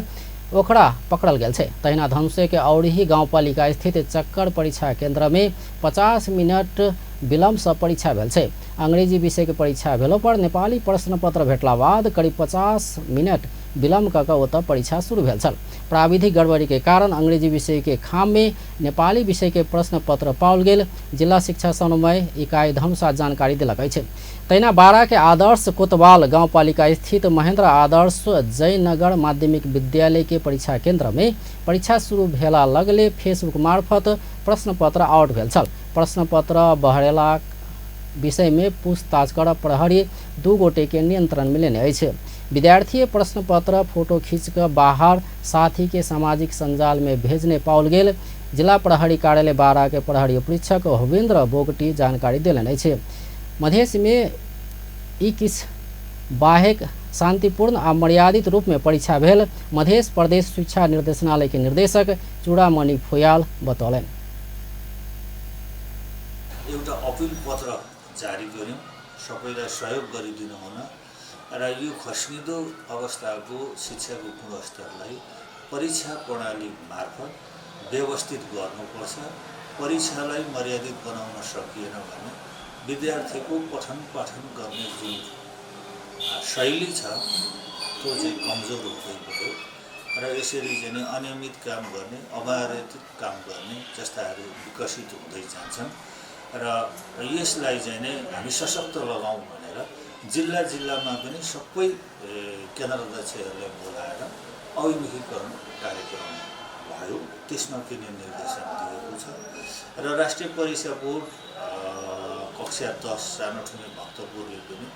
ओकरा पकड़ल गेल छै। तहिना धनुषे के औरही गाउँपालिका स्थित चक्कर परीक्षा केंद्र में 50 मिनट विलम्ब से परीक्षा भेल छै। अंग्रेजी विषय के परीक्षा भेलो पर नेपाली प्रश्न पत्र भेटला बाद करीब 50 मिनट विलम्ब कऽ ओतऽ परीक्षा शुरू भेल छल। प्राविधिक गड़बड़ी के कारण अंग्रेजी विषय के खाम में नेपाली विषय के प्रश्न पत्र पाओल गेल जिला शिक्षा समन्वय इकाई धनुषा जानकारी देलक अछि। तहिना बारा के आदर्श कोतवाल गाउँपालिका स्थित महेंद्र आदर्श जयनगर माध्यमिक विद्यालय के परीक्षा केंद्र में परीक्षा शुरू भेला लगले फेसबुक मार्फत प्रश्न पत्र आउट भेल छल। प्रश्न पत्र बहरेला विषय में पूछताछ कर प्रहरी 2 गोटे के नियंत्रण में लेने अछि। विद्यार्थी प्रश्न पत्र फोटो खींच कर बाहर साथी के सामाजिक संजाल में भेजने पाओल गेल जिला प्रहरी कार्यालय बारा के प्रहरी उपरीक्षक होविन्द्र बोगटी जानकारी देलनि अछि। मधेश में ई किछु बाहेक शांतिपूर्ण आ मर्यादित रूप में परीक्षा भेल मध्य प्रदेश शिक्षा निर्देशनालय के निर्देशक चूड़ामणि फुयाल बतौलनि। एउटा अपिल पत्र जारी गर्यौं, सबैलाई सहयोग गरिदिनु हुन र यो खस्किँदो अवस्थाको शिक्षाको गुणस्तरलाई परीक्षा प्रणाली मार्फत व्यवस्थित गर्नुपर्छ। परीक्षालाई मर्यादित बनाउन सकिएन भने विद्यार्थीको पठन पाठन गर्ने जुन शैली छ त्यो चाहिँ कमजोर हुँदै गयो र यसरी चाहिँ अनियमित काम गर्ने, अमर्यादित काम गर्ने जस्ताहरू विकसित हुँदै जान्छन् र यसलाई चाहिँ नै हामी सशक्त लगाउँ भनेर जिल्ला जिल्लामा पनि सबै केन्द्राध्यक्षहरूलाई बोलाएर अभिमुखीकरण कार्यक्रम भयो, त्यसमा पनि निर्देशन दिएको छ र राष्ट्रिय परीक्षा बोर्ड कक्षा 10 सानो ठुलो भक्तपुरले पनि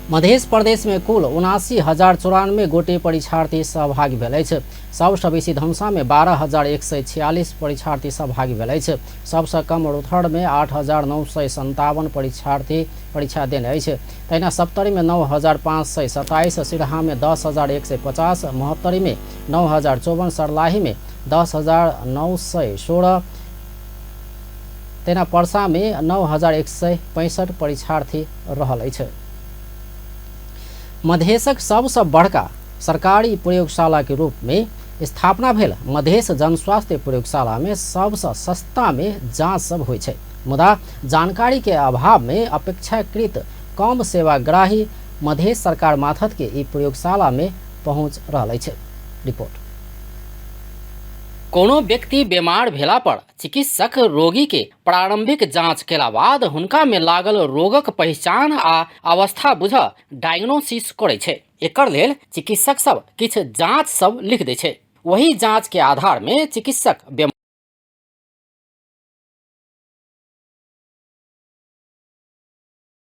मध्य प्रदेश में कुल 79,094 गोटे परीक्षार्थी सहभागी भेल अछि। सबसँ बेसी धनुषा में 12,146 परीक्षार्थी सहभागी भेल अछि। सबसँ कम रौतहट में 8,957 परीक्षार्थी परीक्षा देने अछि। तहिना सप्तरी में 9,527, सिरहा में 10,150, महोत्तरी में 9,054, सर्लाही में 10,916, तहिना पर्सा में 9,165 परीक्षार्थी रहल अछि। मधेशक सबसँ बड़का सरकारी प्रयोगशाला के रूप में स्थापना भेल मधेश जनस्वास्थ्य प्रयोगशाला में सबसँ सस्ता में जाँच सब होइ छै, मुदा जानकारी के अभाव में अपेक्षाकृत कम सेवाग्राही मधेश सरकार माथत के ई प्रयोगशाला में पहुँच रहल अछि। रिपोर्ट। कोनो व्यक्ति बीमार भेला पर चिकित्सक रोगी के प्रारंभिक जांच केला बाद हुनका में लागल रोगक पहचान आ अवस्था बुझ डायग्नोसिस करै छै। एकर लेल चिकित्सक सब किछु जांच सब लिख दै छै। वही जांच के आधार में चिकित्सक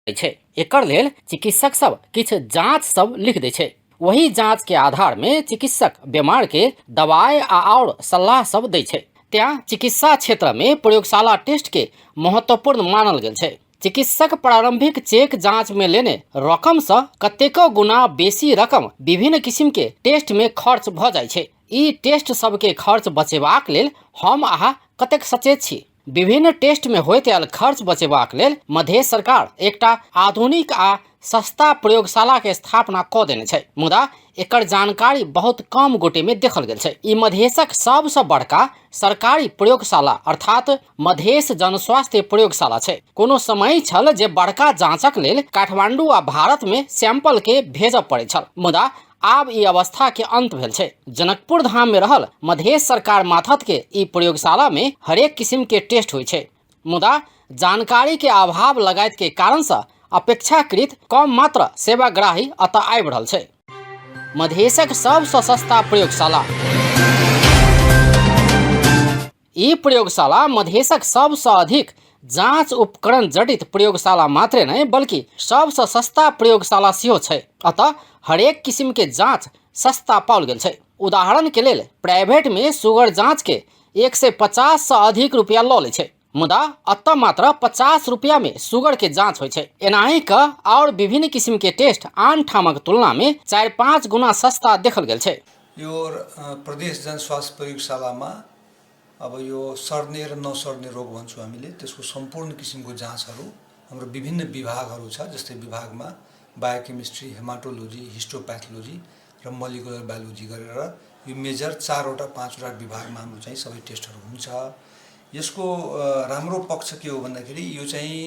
छै। एकर लेल चिकित्सक सब किछु जांच सब लिख दै छै। वही जांच के आधार में चिकित्सक बीमार के दवाई आ और सलाह सब दै छै। त्यां चिकित्सा क्षेत्र में प्रयोगशाला टेस्ट के महत्वपूर्ण मानल गेल छै। चिकित्सक प्रारंभिक चेक जांच में लेने रकम से कतेको गुना बेसी रकम विभिन्न किस्म के टेस्ट में खर्च भ जाइ छै। ई टेस्ट सबके खर्च बचेबाक लेल हम अहाँ कतेक सचेत छी? विभिन्न टेस्ट में होइत आयल खर्च बचेबाक लेल मधेश सरकार एकटा आधुनिक आ सस्ता प्रयोगशाला के स्थापना क देने छै, मुदा एकर जानकारी बहुत कम गोटे में देखल गेल छै। ई मधेशक सबसँ बड़का सरकारी प्रयोगशाला अर्थात मधेश जनस्वास्थ्य प्रयोगशाला छै। कोनो समय छल जे बड़का जांचक लेल काठमांडू आ भारत में सैंपल के भेजब पड़ैत छल, मुदा आब ई अवस्था के अंत भेल छै। जनकपुर धाम में रहल मधेश सरकार माथत के ई प्रयोगशाला में हरेक किस्म के टेस्ट होइ छै, मुदा जानकारी के अभाव लगायत के कारण से अपेक्षाकृत कम मात्र सेवाग्राही अतः आबि रहल छै। मधेशक सबसँ सस्ता प्रयोगशाला ई प्रयोगशाला मधेशक सबसँ अधिक जाँच उपकरण जडित प्रयोगशाला मात्रे नहि बल्कि सबसँ सस्ता प्रयोगशाला सेहो छै। अतः हरेक किसिम के जाँच सस्ता पाओल गेल छै। उदाहरण के लेल प्राइवेट में शुगर जाँच के 150 से अधिक रुपया लऽ लै छै, मुदा अतः मात्र 50 रुपया में शुगर के जाँच होइ छै। एनाही क और विभिन्न किसिम के टेस्ट आन ठामक तुलना में 4-5 गुना सस्ता देखल गेल छै। यो प्रदेश जनस्वास्थ्य प्रयोगशालामा अब यो सर्ने र नसर्ने रोग भन्छौँ हामीले, त्यसको सम्पूर्ण किसिमको जाँचहरू हाम्रो विभिन्न विभागहरू छ, जस्तै विभागमा बायोकेमिस्ट्री, हेमाटोलोजी, हिस्टोप्याथोलोजी र मोलिकुलर बायोलोजी गरेर यो मेजर 4वटा 5वटा विभागमा हाम्रो चाहिँ सबै टेस्टहरू हुन्छ। यसको राम्रो पक्ष के हो भन्दाखेरि यो चाहिँ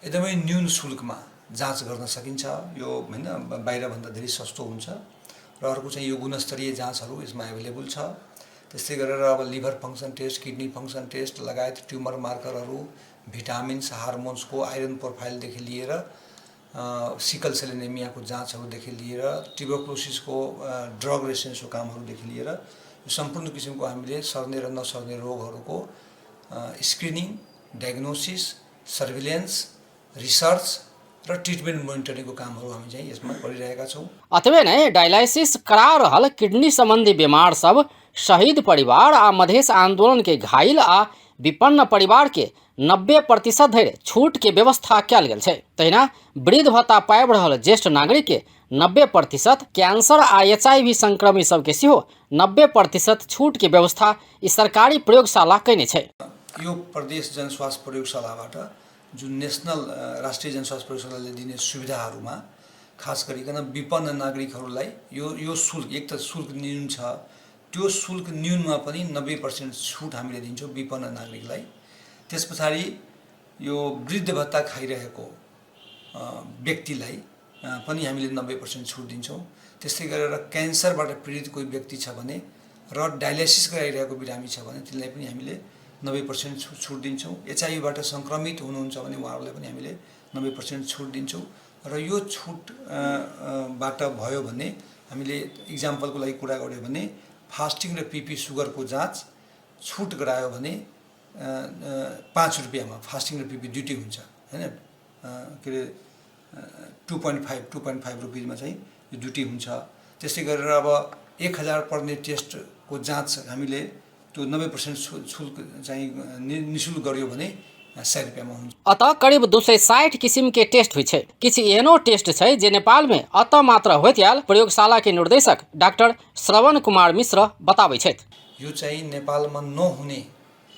एकदमै न्यून शुल्कमा जाँच गर्न सकिन्छ, यो होइन बाहिरभन्दा धेरै सस्तो हुन्छ र अर्को चाहिँ यो गुणस्तरीय जाँचहरू यसमा एभाइलेबल छ। त्यस्तै गरेर अब liver function test, kidney function test लगायत ट्युमर मार्करहरू, भिटामिन्स, हार्मोन्सको आइरन प्रोफाइलदेखि लिएर सिकल सेल एनिमियाको जाँचहरूदेखि लिएर ट्युबरक्लोसिसको ड्रग रेसिस्टेन्सको कामहरूदेखि लिएर यो सम्पूर्ण किसिमको हामीले सर्ने र नसर्ने रोगहरूको स्क्रिनिङ, डायग्नोसिस, सर्भिलेन्स, रिसर्च र ट्रिटमेन्ट मोनिटरिङको कामहरू हामी चाहिँ यसमा गरिरहेका छौँ। अतबे नै डायलिसिस करा रहल किडनी संबंधी बीमार सब, शहीद परिवार आ मधेश आंदोलन के घायल आ विपन्न परिवार के 90% धरि छूट के व्यवस्था कयल गेल छै। तहिना वृद्ध भत्ता पाबि रहल ज्येष्ठ नागरिक के 90%, कैंसर आ HIV संक्रमित सबके सेहो 90% छूट के व्यवस्था ई सरकारी प्रयोगशाला कयने छै। यो प्रदेश जनस्वास्थ्य प्रयोगशालाबाट जुन नेसनल राष्ट्रिय जनस्वास्थ्य प्रयोगशालाले दिने सुविधाहरूमा खास गरिकन विपन्न नागरिकहरूलाई यो शुल्क, एक त शुल्क न्यून छ, त्यो शुल्क न्यूनमा पनि 90% छुट हामीले दिन्छौँ विपन्न नागरिकलाई। त्यस पछाडि यो वृद्ध भत्ता खाइरहेको व्यक्तिलाई पनि हामीले 90% छुट दिन्छौँ। त्यस्तै गरेर क्यान्सरबाट पीडित कोही व्यक्ति छ भने र डायलिसिस गराइरहेको बिरामी छ भने तिनलाई पनि हामीले 90% छुट दिन्छौँ। एचआइभीबाट सङ्क्रमित हुनुहुन्छ भने उहाँहरूलाई पनि हामीले 90% छुट दिन्छौँ। र यो छुट बाट भयो भने हामीले इक्जाम्पलको लागि कुरा गऱ्यो भने फास्टिङ र पिपी सुगरको जाँच छुट गरायो भने 5 रुपियाँमा फास्टिङ र पिपी दुइटै हुन्छ, होइन, के अरे 2.5 रुपिजमा चाहिँ यो दुइटै हुन्छ। त्यसै गरेर अब 1000 पर्ने टेस्टको जाँच हामीले त्यो 90% शुल्क चाहिँ निःशुल्क गर्यो भने 100 रुपियाँमा हुन्छ। अतः करीब 260 किसिम के टेस्ट होइ छै। किछु एहनो टेस्ट छै जे नेपाल में अतः मात्र होइत आयल प्रयोगशाला के निर्देशक डॉक्टर श्रवण कुमार मिश्र बताबै छथि। यो चाहिँ नेपालमा नहुने,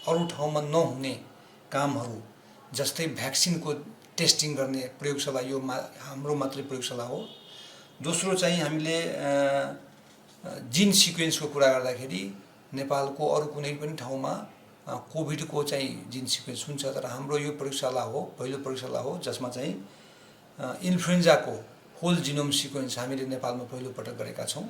अरू ठाउँमा नहुने कामहरू जस्तै भ्याक्सिनको टेस्टिङ गर्ने प्रयोगशाला यो हाम्रो मात्रै प्रयोगशाला हो। दोस्रो चाहिँ हामीले जिन सिक्वेन्सको कुरा गर्दाखेरि नेपालको अरू कुनै पनि ठाउँमा कोभिडको चाहिँ जिन सिक्वेन्स हुन्छ, तर हाम्रो यो प्रयोगशाला हो, पहिलो प्रयोगशाला हो जसमा चाहिँ इन्फ्लुएन्जाको होल जिनोम सिक्वेन्स हामीले नेपालमा पहिलोपटक गरेका छौँ।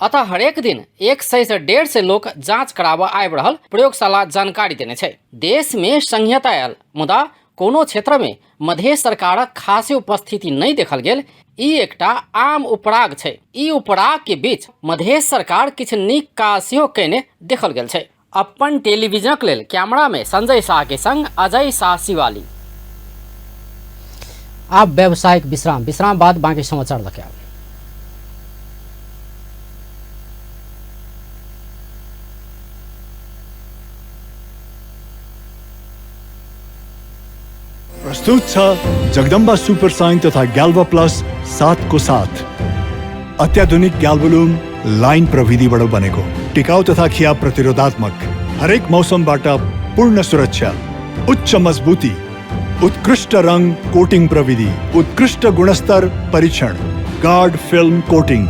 अतः हरेक दिन 100 से 150 लोक जाँच कराबऽ आबि रहल प्रयोगशाला जानकारी देने छै। देश में संघीयता आयल मुदा कोनो क्षेत्र में मधेश सरकारक खासे उपस्थिति नहि देखल गेल। ई एकटा आम उपराग छै। ई उपराग के बीच मधेश सरकार किछु नीक काज सेहो कयने देखल गेल छै। अपन टेलीविजनक लेल कैमरा में संजय शाह के संग अजय शाह शिवाली। आब व्यावसायिक विश्राम, विश्राम बाद बाकी समाचार लके आब। प्रस्तुत छ जगदम्बा सुपर साइन तथा ग्याल्भा प्लस 7 को साथ अत्याधुनिक ग्याल्भोलुम लाइन प्रविधिबाट बनेको टिकाउ तथा खिया प्रतिरोधात्मक, हरेक मौसमबाट पूर्ण सुरक्षा, उच्च मजबुती, उत्कृष्ट रङ कोटिङ प्रविधि, उत्कृष्ट गुणस्तर परीक्षण, गार्ड फिल्म कोटिङ।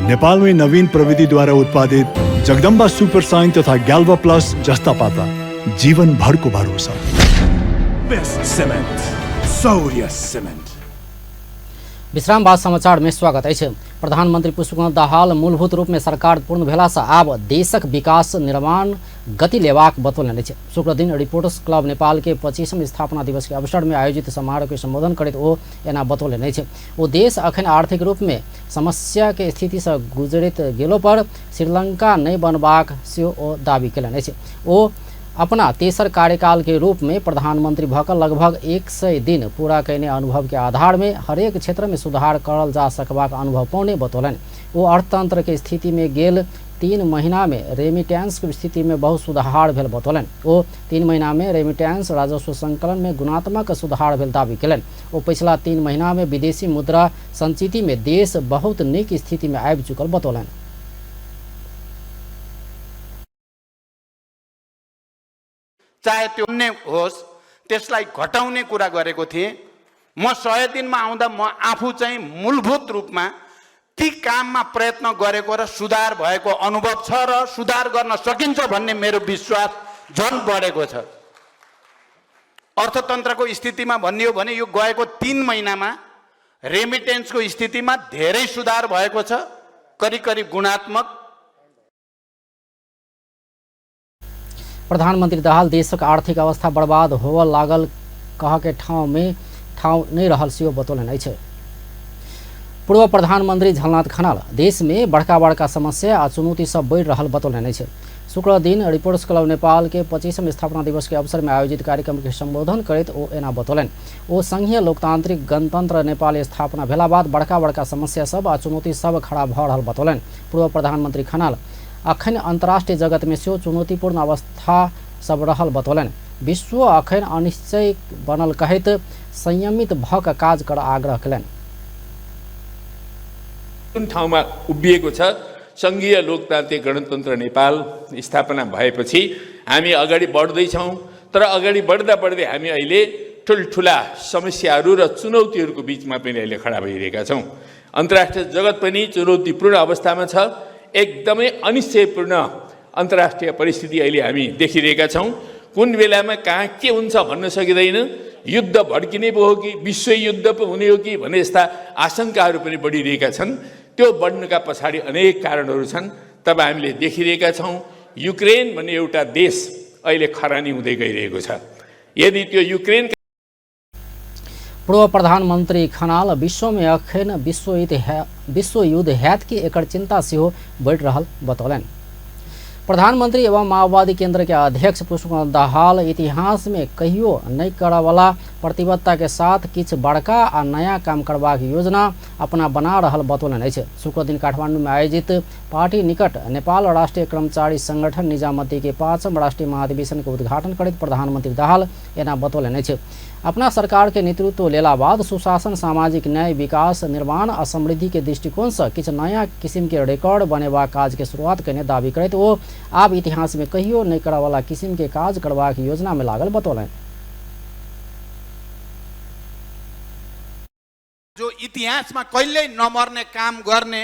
नेपालमै नवीन प्रविधिद्वारा उत्पादित जगदम्बा सुपर साइन तथा ग्याल्भा प्लस जस्ता पाता जीवनभरको भरोसा। Best cement, Saurya cement. विश्राम बाद समाचार में स्वागत अछि। प्रधानमंत्री पुष्पकमल दाहाल मूलभूत रूप में सरकार पूर्ण भेला से आब देशक विकास निर्माण गति लेबाक बतौलनि अछि। शुक्रदिन रिपोर्टर्स क्लब नेपाल के 25म स्थापना दिवस के अवसर में आयोजित समारोह के संबोधन करैत ओ एना बतौलनि अछि। ओ देश अखन आर्थिक रूप में समस्या के स्थिति से गुजरैत गेलो पर श्रीलंका नहि बनबाक सेहो ओ दावी केलनि अछि। ओ अपना तेसर कार्यकाल के रूप में प्रधानमंत्री भऽ कऽ लगभग 100 दिन पूरा कयने अनुभव के आधार में हरेक क्षेत्र में सुधार करल जा सकबाक अनुभव पौने बतौलनि। ओ अर्थतंत्र के स्थिति में गेल 3 महीना में रेमिटेंस के स्थिति में बहुत सुधार भेल बतौलनि। ओ 3 महीना में रेमिटेंस राजस्व संकलन में गुणात्मक सुधार भेल दावी केलनि। ओ पछिला 3 महीना में विदेशी मुद्रा संचिति में देश बहुत नीक स्थिति में आबि चुकल बतौलनि। चाहे त्यो अन्य होस्, त्यसलाई घटाउने कुरा गरेको थिएँ। म 100 दिनमा आउँदा म आफू चाहिँ मूलभूत रूपमा ती काममा प्रयत्न गरेको र सुधार भएको अनुभव छ र सुधार गर्न सकिन्छ भन्ने मेरो विश्वास झन् बढेको छ। अर्थतन्त्रको स्थितिमा भन्ने हो भने यो गएको 3 महिनामा रेमिटेन्सको स्थितिमा धेरै सुधार भएको छ, करिब करिब गुणात्मक। प्रधानमंत्री दाहाल देशक आर्थिक अवस्था बर्बाद होवऽ लागल कह के ठाउँ में ठाउँ नहीं रहल सेहो बतौलनि अछि। पूर्व प्रधानमंत्री झलनाथ खनाल देश में बड़का बड़का समस्या आ चुनौती सब बढ़ि रहल बतौलनि अछि। शुक्र दिन रिपोर्टर्स क्लब नेपाल के 25म स्थापना दिवस के अवसर में आयोजित कार्यक्रम के संबोधन करैत ओ एना बतौलनि। ओ संघीय लोकतांत्रिक गणतंत्र नेपाल स्थापना भेला बाद बड़का बड़का समस्या सब आ चुनौती सब खड़ा भऽ रहल बतौलनि। पूर्व प्रधानमंत्री खनाल अखन अंतर्राष्ट्रीय जगत में सेहो चुनौतीपूर्ण अवस्था सब रहल बतौलनि। विश्व अखन अनिश्चय बनल कहैत संयमित भऽ कऽ काज कर आग्रह केलनि। जुन ठाउँमा उभिएको छ संघीय लोकतान्त्रिक गणतन्त्र नेपाल स्थापना भएपछि हामी अगाडि बढ्दैछौँ, तर अगाडि बढ्दा बढ्दै हामी अहिले ठुल्ठुला समस्याहरू र चुनौतीहरूको बिचमा पनि अहिले खडा भइरहेका छौँ। अन्तर्राष्ट्रिय जगत पनि चुनौतीपूर्ण अवस्थामा छ, एकदमै अनिश्चयपूर्ण अन्तर्राष्ट्रिय परिस्थिति अहिले हामी देखिरहेका छौँ। कुन बेलामा कहाँ के हुन्छ भन्न सकिँदैन, युद्ध भड्किने पो हो कि विश्वयुद्ध पो हुने हो कि भन्ने यस्ता आशंकाहरू पनि बढिरहेका छन्। त्यो बढ्नुका पछाडि अनेक कारणहरू छन्। तब हामीले देखिरहेका छौँ युक्रेन भन्ने एउटा देश अहिले खरानी हुँदै गइरहेको छ। यदि त्यो युक्रेन पूर्व प्रधानमंत्री खनाल विश्व में अखन विश्वयुद्ध हैत कि एकर चिंता सेहो बढ़ि रहल बतौलनि। प्रधानमंत्री एवं माओवादी केंद्र के अध्यक्ष पुष्पकमल दाहाल इतिहास में कहियो नहीं करवाला प्रतिबद्धता के साथ किछु बड़का आ नया काम करबाक योजना अपना बना रहल बतौलनि अछि। शुक्रदिन काठमांडू में आयोजित पार्टी निकट नेपाल राष्ट्रीय कर्मचारी संगठन निजामती के 5म राष्ट्रीय महाधिवेशन के उद्घाटन करैत प्रधानमंत्री दाहाल एना बतौलनि अछि। अपना सरकार के नेतृत्व लेला बाद सुशासन, सामाजिक न्याय, विकास, निर्माण आ समृद्धि के दृष्टिकोण से किछु नया किसिम के रिकॉर्ड बनेबाक काज के शुरुआत कयने दावी करैत ओ आब इतिहास में कहियो नहीं करवाला किसिम के काज करबाक योजना में लागल बतौलनि। जो इतिहासमा कहिल्यै नमर्ने काम गर्ने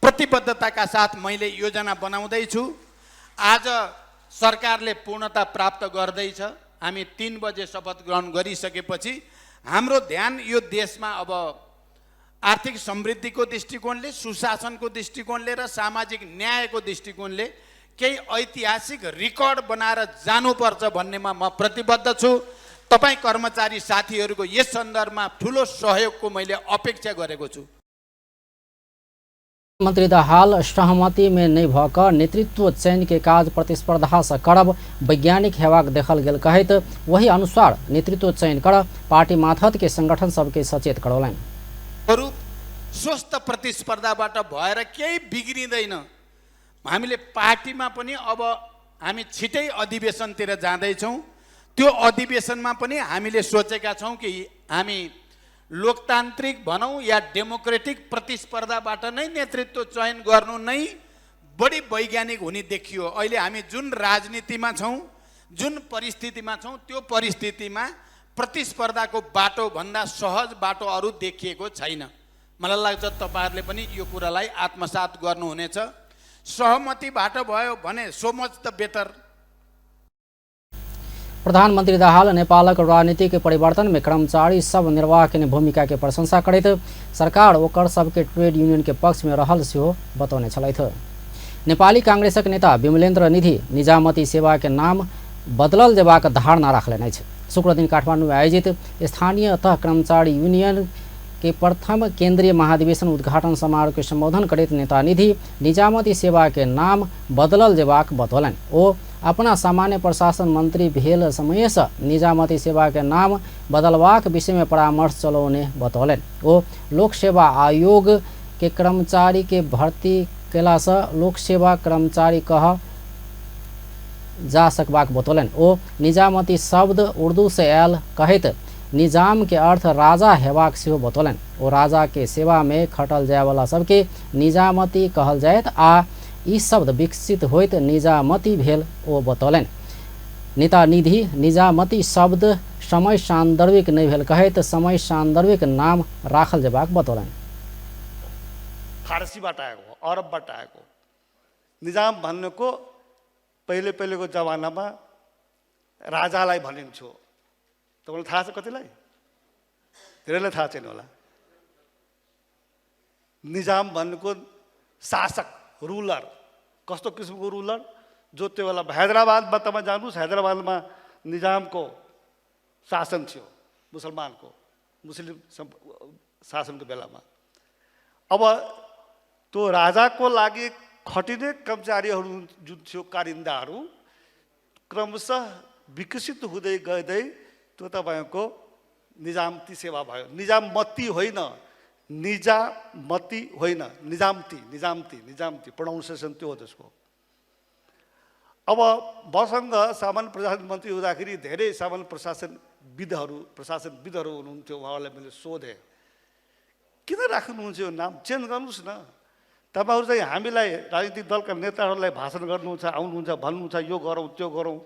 प्रतिबद्धताका साथ मैले योजना बनाउँदैछु। आज सरकारले पूर्णता प्राप्त गर्दैछ। हामी 3 बजे शपथ ग्रहण गरिसकेपछि हाम्रो ध्यान यो देशमा अब आर्थिक समृद्धिको दृष्टिकोणले, सुशासनको दृष्टिकोणले र सामाजिक न्यायको दृष्टिकोणले केही ऐतिहासिक रेकर्ड बनाएर जानुपर्छ भन्नेमा म प्रतिबद्ध छु। तपाईँ कर्मचारी साथीहरूको यस सन्दर्भमा ठुलो सहयोगको मैले अपेक्षा गरेको छु। मंत्री दाहाल सहमति में नहीं भ क नेतृत्व चयन के काज प्रतिस्पर्धा से करब वैज्ञानिक हेबाक देखल गेल कहैत वही अनुसार नेतृत्व चयन कर पार्टी माथत के संगठन सबके सचेत करौलनि। बरु स्वस्थ प्रतिस्पर्धाबाट भएर केही बिग्रिँदैन। हामीले पार्टीमा पनि अब हामी छिटै अधिवेशनतिर जाँदैछौँ। त्यो अधिवेशनमा पनि हामीले सोचेका छौँ कि हामी लोकतान्त्रिक भनौँ या डेमोक्रेटिक प्रतिस्पर्धाबाट नै नेतृत्व चयन गर्नु नै बढी वैज्ञानिक हुने देखियो। अहिले हामी जुन राजनीतिमा छौँ, जुन परिस्थितिमा छौँ, त्यो परिस्थितिमा प्रतिस्पर्धाको बाटोभन्दा सहज बाटो अरू देखिएको छैन। मलाई लाग्छ तपाईँहरूले पनि यो कुरालाई आत्मसात गर्नुहुनेछ। सहमतिबाट भयो भने सो मच the better. प्रधानमंत्री दाहाल नेपालक राजनीतिक परिवर्तन में कर्मचारी सब निर्वाह के भूमिका के प्रशंसा करैत सरकार ओकर सबके ट्रेड यूनियन के पक्ष में रहल सेहो बतौने छलथि। नेपाली कांग्रेसक नेता विमलेन्द्र निधि निजामती सेवा के नाम बदलल जेबाक धारणा राखलनि अछि। शुक्रदिन काठमाडौँ में आयोजित स्थानीय तह कर्मचारी यूनियन के प्रथम केंद्रीय महाधिवेशन उद्घाटन समारोह के संबोधन करैत नेता निधि निजामती सेवा के नाम बदलल जेबाक बतौलनि। ओ अपना सामान्य प्रशासन मंत्री भेल समय से निजामती सेवा के नाम बदलबाक विषय में परामर्श चलौने बतौलनि। ओ लोक सेवा आयोग के कर्मचारी के भर्ती केला से लोक सेवा कर्मचारी कह जा सकबाक बतौलनि। ओ निजामती शब्द उर्दू से आयल कहैत निजाम के अर्थ राजा हेबाक सेहो बतौलनि। ओ राजा के सेवा में खटल जायवला सबके निजामती कहल जायत आ ई शब्द विकसित होइत निजामती भेल ओ बतौलनि। नेता निधि निजामती शब्द समय सान्दर्भिक नहि भेल कहैत समय सान्दर्भिक नाम राखल जेबाक बतौलनि। फारसीबाट आएको, अरबबाट आएको निजाम भन्नुको पहिले पहिलेको जमानामा राजालाई भनिन्थ्यो। तपाईँलाई थाहा छ? कतिलाई धेरैलाई थाहा छैन होला। निजाम भन्नुको शासक, रुलर। कस्तो किसिमको रुलर? जो त्यो बेला हैदराबादमा तपाईँ जानुहोस्, हैदराबादमा निजामको शासन थियो, मुसलमानको, मुस्लिम शासनको बेलामा। अब त्यो राजाको लागि खटिने कर्मचारीहरू जुन थियो, कारिन्दाहरू, क्रमशः विकसित हुँदै गँदै त्यो तपाईँको निजामती सेवा भयो। निजामती होइन, निजामती होइन, निजामती, निजामती, निजामती प्रोनाउन्सिएसन त्यो हो त्यसको। अब मसँग सामान्य प्रशासन मन्त्री हुँदाखेरि धेरै सामान्य प्रशासनविदहरू हुनुहुन्थ्यो। उहाँहरूलाई मैले सोधेँ, किन राख्नुहुन्छ यो नाम, चेन्ज गर्नुहोस् न। तपाईँहरू चाहिँ हामीलाई राजनीतिक दलका नेताहरूलाई भाषण गर्नुहुन्छ, आउनुहुन्छ, भन्नुहुन्छ यो गरौँ त्यो गरौँ।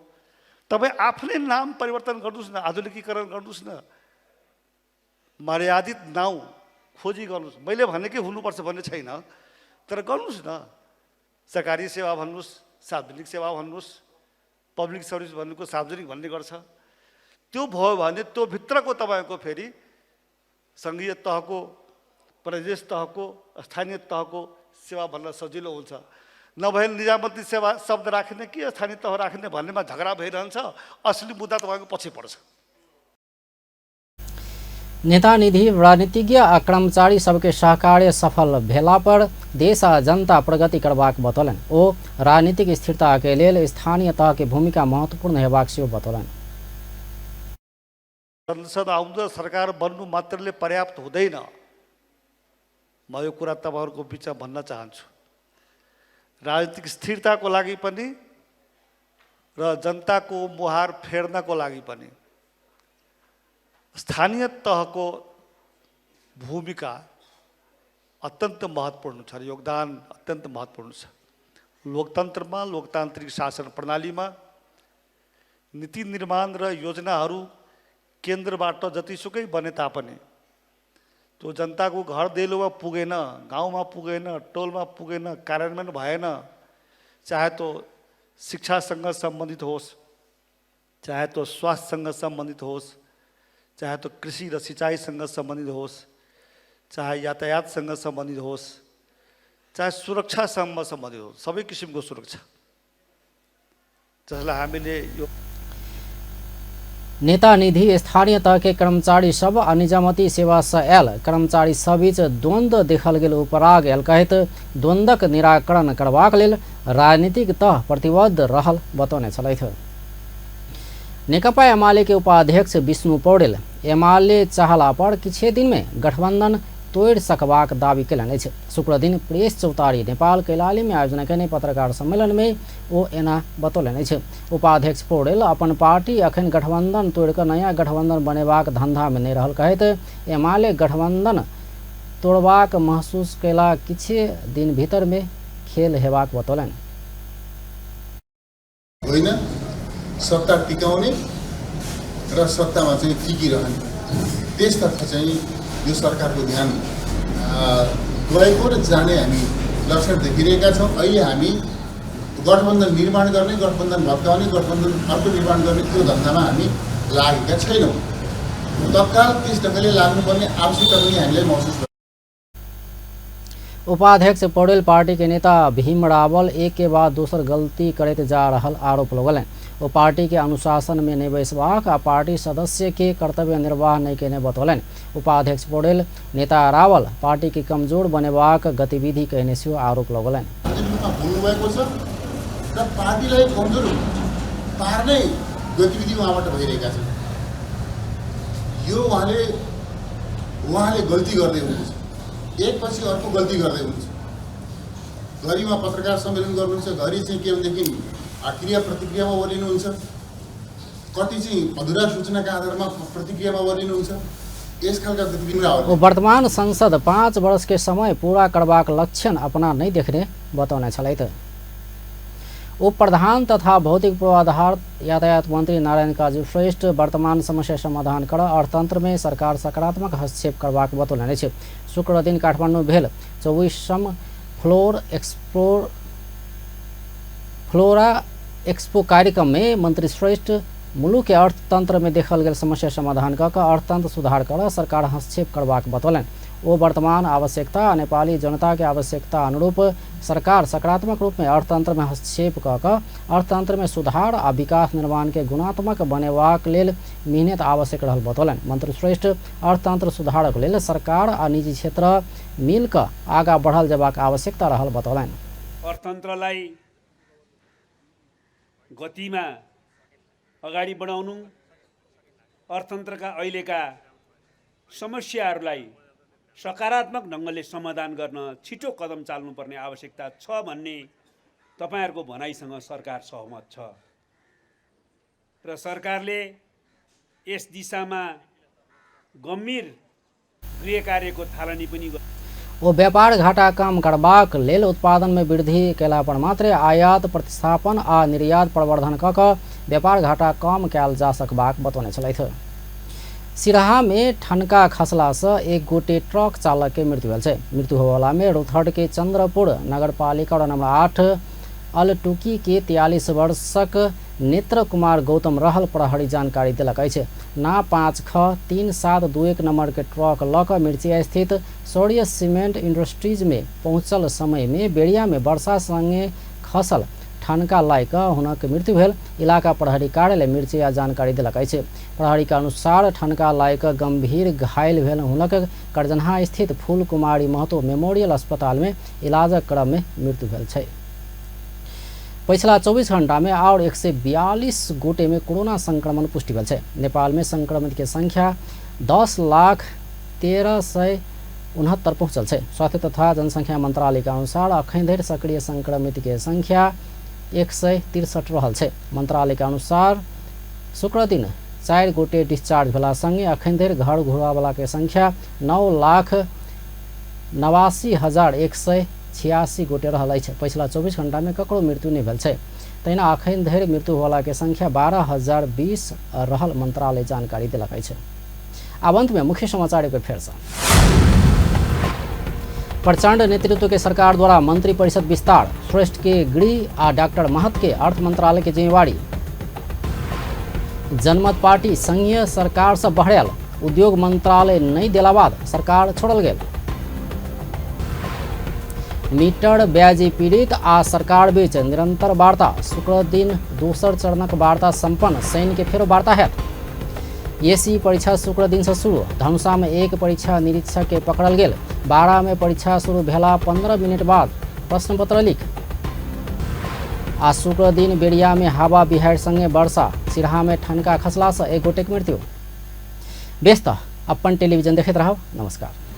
तपाईँ आफ्नै नाम परिवर्तन गर्नुहोस् न, आधुनिकीकरण गर्नुहोस् न, मर्यादित नाउँ खोजी गर्नुहोस्। मैले भनेकै हुनुपर्छ भन्ने छैन, तर गर्नुहोस् न। सरकारी सेवा भन्नुहोस्, सार्वजनिक सेवा भन्नुहोस्, पब्लिक सर्भिस भन्नुको सार्वजनिक भन्ने गर्छ। त्यो भयो भने त्यो भित्रको तपाईँको फेरि सङ्घीय तहको, प्रदेश तहको, स्थानीय तहको सेवा भन्न सजिलो हुन्छ। नभए निजामती सेवा शब्द राख्ने कि स्थानीय तह राख्ने भन्नेमा झगडा भइरहन्छ। असली मुद्दा तपाईँको पछि पर्छ। नेता निधि राजनीतिज्ञ आ कर्मचारी सबके सहकार्य सफल भेला पर देश आ जनता प्रगति करबाक बतौलनि। ओ राजनीतिक स्थिरता के लेल स्थानीय तह के भूमिका महत्वपूर्ण हेबाक सेहो बतौलनि। संसद आउँदा सरकार बन्नु मात्रले पर्याप्त हुँदैन। म यो कुरा तपाईँहरूको बिचमा भन्न चाहन्छु। राजनीतिक स्थिरताको लागि पनि र जनताको मुहार फेर्नको लागि पनि स्थानीय तहको भूमिका अत्यन्त महत्त्वपूर्ण छ र योगदान अत्यन्त महत्त्वपूर्ण छ। लोकतन्त्रमा, लोकतान्त्रिक शासन प्रणालीमा नीति निर्माण र योजनाहरू केन्द्रबाट जतिसुकै बने तापनि त्यो जनताको घर दैलोमा पुगेन, गाउँमा पुगेन, टोलमा पुगेन, कार्यान्वयन भएन, चाहे त्यो शिक्षासँग सम्बन्धित होस्, चाहे त्यो स्वास्थ्यसँग सम्बन्धित होस्, चाहे त्यो कृषि र सिँचाइसँग सम्बन्धित होस्, चाहे यातायातसँग सम्बन्धित होस्, चाहे सुरक्षासँग सम्बन्धित होस्, सबै किसिमको सुरक्षा जसलाई हामीले यो नेता निधि स्थानीय तह के कर्मचारी सब आ निजामती सेवा से आयल कर्मचारी सबीच द्वंद्व देखल गेल उपराग आयल कहैत द्वंद्वक निराकरण करबाक लेल राजनीतिक तह प्रतिबद्ध रहल बतौने छलथि। नेकपा एमाले के उपाध्यक्ष विष्णु पौडेल एमाले चाहला पर किछे दिन में गठबंधन तोड़ि सकबाक दावी कयलनि अछि। शुक्रदिन प्रेस चौतारी नेपाल कैलाली में आयोजना कयने पत्रकार सम्मेलन में ओ एना बतौलनि अछि। उपाध्यक्ष पौडेल अपन पार्टी अखन गठबंधन तोड़ि कऽ नया गठबंधन बनेबाक धंधा में नहि रहल कहैत एमाले गठबंधन तोड़बाक महसूस कयला किछे दिन भीतर में खेल हेबाक बतौलनि। होइन, सत्ता टिकाउने र सत्तामा चाहिँ टिकिरहने, त्यसतर्फ चाहिँ यो सरकारको ध्यान गएको र जाने हामी लक्षण देखिरहेका छौँ। अहिले हामी गठबन्धन निर्माण गर्ने, गठबन्धन भत्काउने, गठबन्धन अर्को निर्माण गर्ने त्यो धन्दामा हामी लागेका छैनौँ। तत्काल त्यस ढङ्गले लाग्नुपर्ने आवश्यकता पनि हामीलाई महसुस। उपाध्यक्ष पौडेल पार्टी के नेता भीम रावल एक के बाद दोसर गलती करैत जा रहल आरोप लगौलनि। ओ पार्टी के अनुशासन में नहि बैसबाक आ पार्टी सदस्य के कर्तव्य निर्वाह नहि केने बतौलनि। उपाध्यक्ष पौडेल नेता रावल पार्टी के कमजोर बनेबाक गतिविधि कयने सेहो आरोप लगौलनि। बोल्नुभएको छ र पार्टीलाई कमजोर पार्ने गतिविधि उहाँबाट भइरहेका छन्। यो उहाँले गल्ती गर्दै हुनुहुन्छ, एकपछि अर्को गल्ती गर्दै हुनुहुन्छ। घरिमा पत्रकार सम्मेलन गर्नुहुन्छ, घरि चाहिँ के भनेदेखि क्रिया प्रतिक्रियामा ओर्लिनुहुन्छ, कति चाहिँ अधुरा सूचनाका आधारमा प्रतिक्रियामा ओर्लिनुहुन्छ। यस खालका गतिविधि। वर्तमान संसद 5 वर्ष के समय पूरा करबाक लक्षण अपना नहीं देखने बतौने छलथि। उप प्रधान तथा भौतिक पूर्वाधार यातायात मंत्री नारायण काजू श्रेष्ठ वर्तमान समस्या समाधान कर अर्थतंत्र में सरकार सकारात्मक हस्तक्षेप करबाक बतौलनि अछि। शुक्रदिन काठमाडौँ भेल 24म फ्लोरा एक्सपो कार्यक्रम में मंत्री श्रेष्ठ मुलुक के अर्थतंत्र में देखल गेल समस्या समाधान कऽ अर्थतंत्र सुधार कर सरकार हस्तक्षेप करबाक बतौलनि। ओ वर्तमान आवश्यकता आ नेपाली जनता के आवश्यकता अनुरूप सरकार सकारात्मक रूप में अर्थतंत्र में हस्तक्षेप कऽ अर्थतंत्र में सुधार आ विकास निर्माण के गुणात्मक बनेबाक लेल मेहनत आवश्यक रहल बतौलनि। मंत्री श्रेष्ठ अर्थतंत्र सुधारक लेल सरकार आ निजी क्षेत्र मिल कऽ आगा बढ़ल जेबाक आवश्यकता रहल बतौलनि। अर्थतन्त्रलाई गतिमा अगाडि बढाउनु, अर्थतन्त्रका अहिलेका समस्याहरूलाई सकारात्मक ढङ्गले समाधान गर्न छिटो कदम चाल्नुपर्ने आवश्यकता छ भन्ने तपाईहरूको भनाइसँग सरकार सहमत छ र सरकारले यस दिशामा गम्भीर गृह कार्यको थालनी पनि। ओ व्यापार घाटा कम करबाक लेल उत्पादन में वृद्धि कयला पर मात्रे आयात प्रतिस्थापन आ निर्यात प्रवर्धन कऽ कऽ व्यापार घाटा कम कयल जा सकबाक बतौने छलथि। सिराहा में ठनका खसला से एक गोटे ट्रक चालक के मृत्यु भेल छै। मृत्यु होबयवला में रौतहट के चंद्रपुर नगरपालिका वार्ड नंबर 8 अलटुकी के 43 वर्षक नेत्र कुमार गौतम रहल प्रहरी जानकारी देलक अछि। ना 5 ख 3 7 2 1 नंबर के ट्रक लऽ कऽ मिर्चिया स्थित शौर्य सीमेंट इंडस्ट्रीज में पहुँचल समय में बेरिया में वर्षा संगे खसल ठनका लागि कऽ हुनक मृत्यु भेल इलाका प्रहरी कार्यालय मिर्चिया जानकारी देलक अछि। प्रहरी के अनुसार ठनका लागि कऽ गंभीर घायल भेल हुनक करजनहा स्थित फूल कुमारी महतो मेमोरियल अस्पताल में इलाजक क्रम में मृत्यु भेल छै। पछिला 24 घंटा में और 142 गोटे में कोरोना संक्रमण पुष्टि भेल छै। नेपाल में संक्रमित के संख्या 10,13,69 पहुँचल छै। स्वास्थ्य तथा जनसंख्या मंत्रालय के अनुसार अखन धरि सक्रिय संक्रमित के संख्या 163 रहल छै। मंत्रालय के अनुसार शुक्रदिन 4 गोटे डिस्चार्ज भेला संगे अखन धरि घर घुरवाला के संख्या 9,89,186 गोटे रहल अछि। पछिला 24 घंटा में ककरो मृत्यु नहि भेल छै। तहिना अखन धरि मृत्यु होला के संख्या 12,020 रहल मंत्रालय जानकारी देलक अछि। आब अंत में मुख्य समाचार एक बेर फेर। प्रचंड नेतृत्व के सरकार द्वारा मंत्री परिषद विस्तार, श्रेष्ठ के गृह आ डॉक्टर महत के अर्थ मंत्रालय के जिम्मेवारी। जनमत पार्टी संघीय सरकार से बहरायल, उद्योग मंत्रालय नहीं देला बाद सरकार छोड़ल गेल। मीटर ब्याजी पीड़ित आ सरकार बीच निरंतर वार्ता। शुक्र दिन दोसर चरणक वार्ता संपन्न। शनि के फेरो वार्ता हैत। एसी परीक्षा शुक्र दिन से शुरू। धनुषा में एक परीक्षा निरीक्षक के पकड़ल गेल। 12 में परीक्षा शुरू भेला 15 मिनट बाद प्रश्नपत्र लीक। आ शुक्र दिन बेरिया में हवा बिहार संगे वर्षा। सिरहा में ठनका खसला से एक गोटेक मृत्यु। बेस त अपन टेलीविजन देखैत रहब। नमस्कार।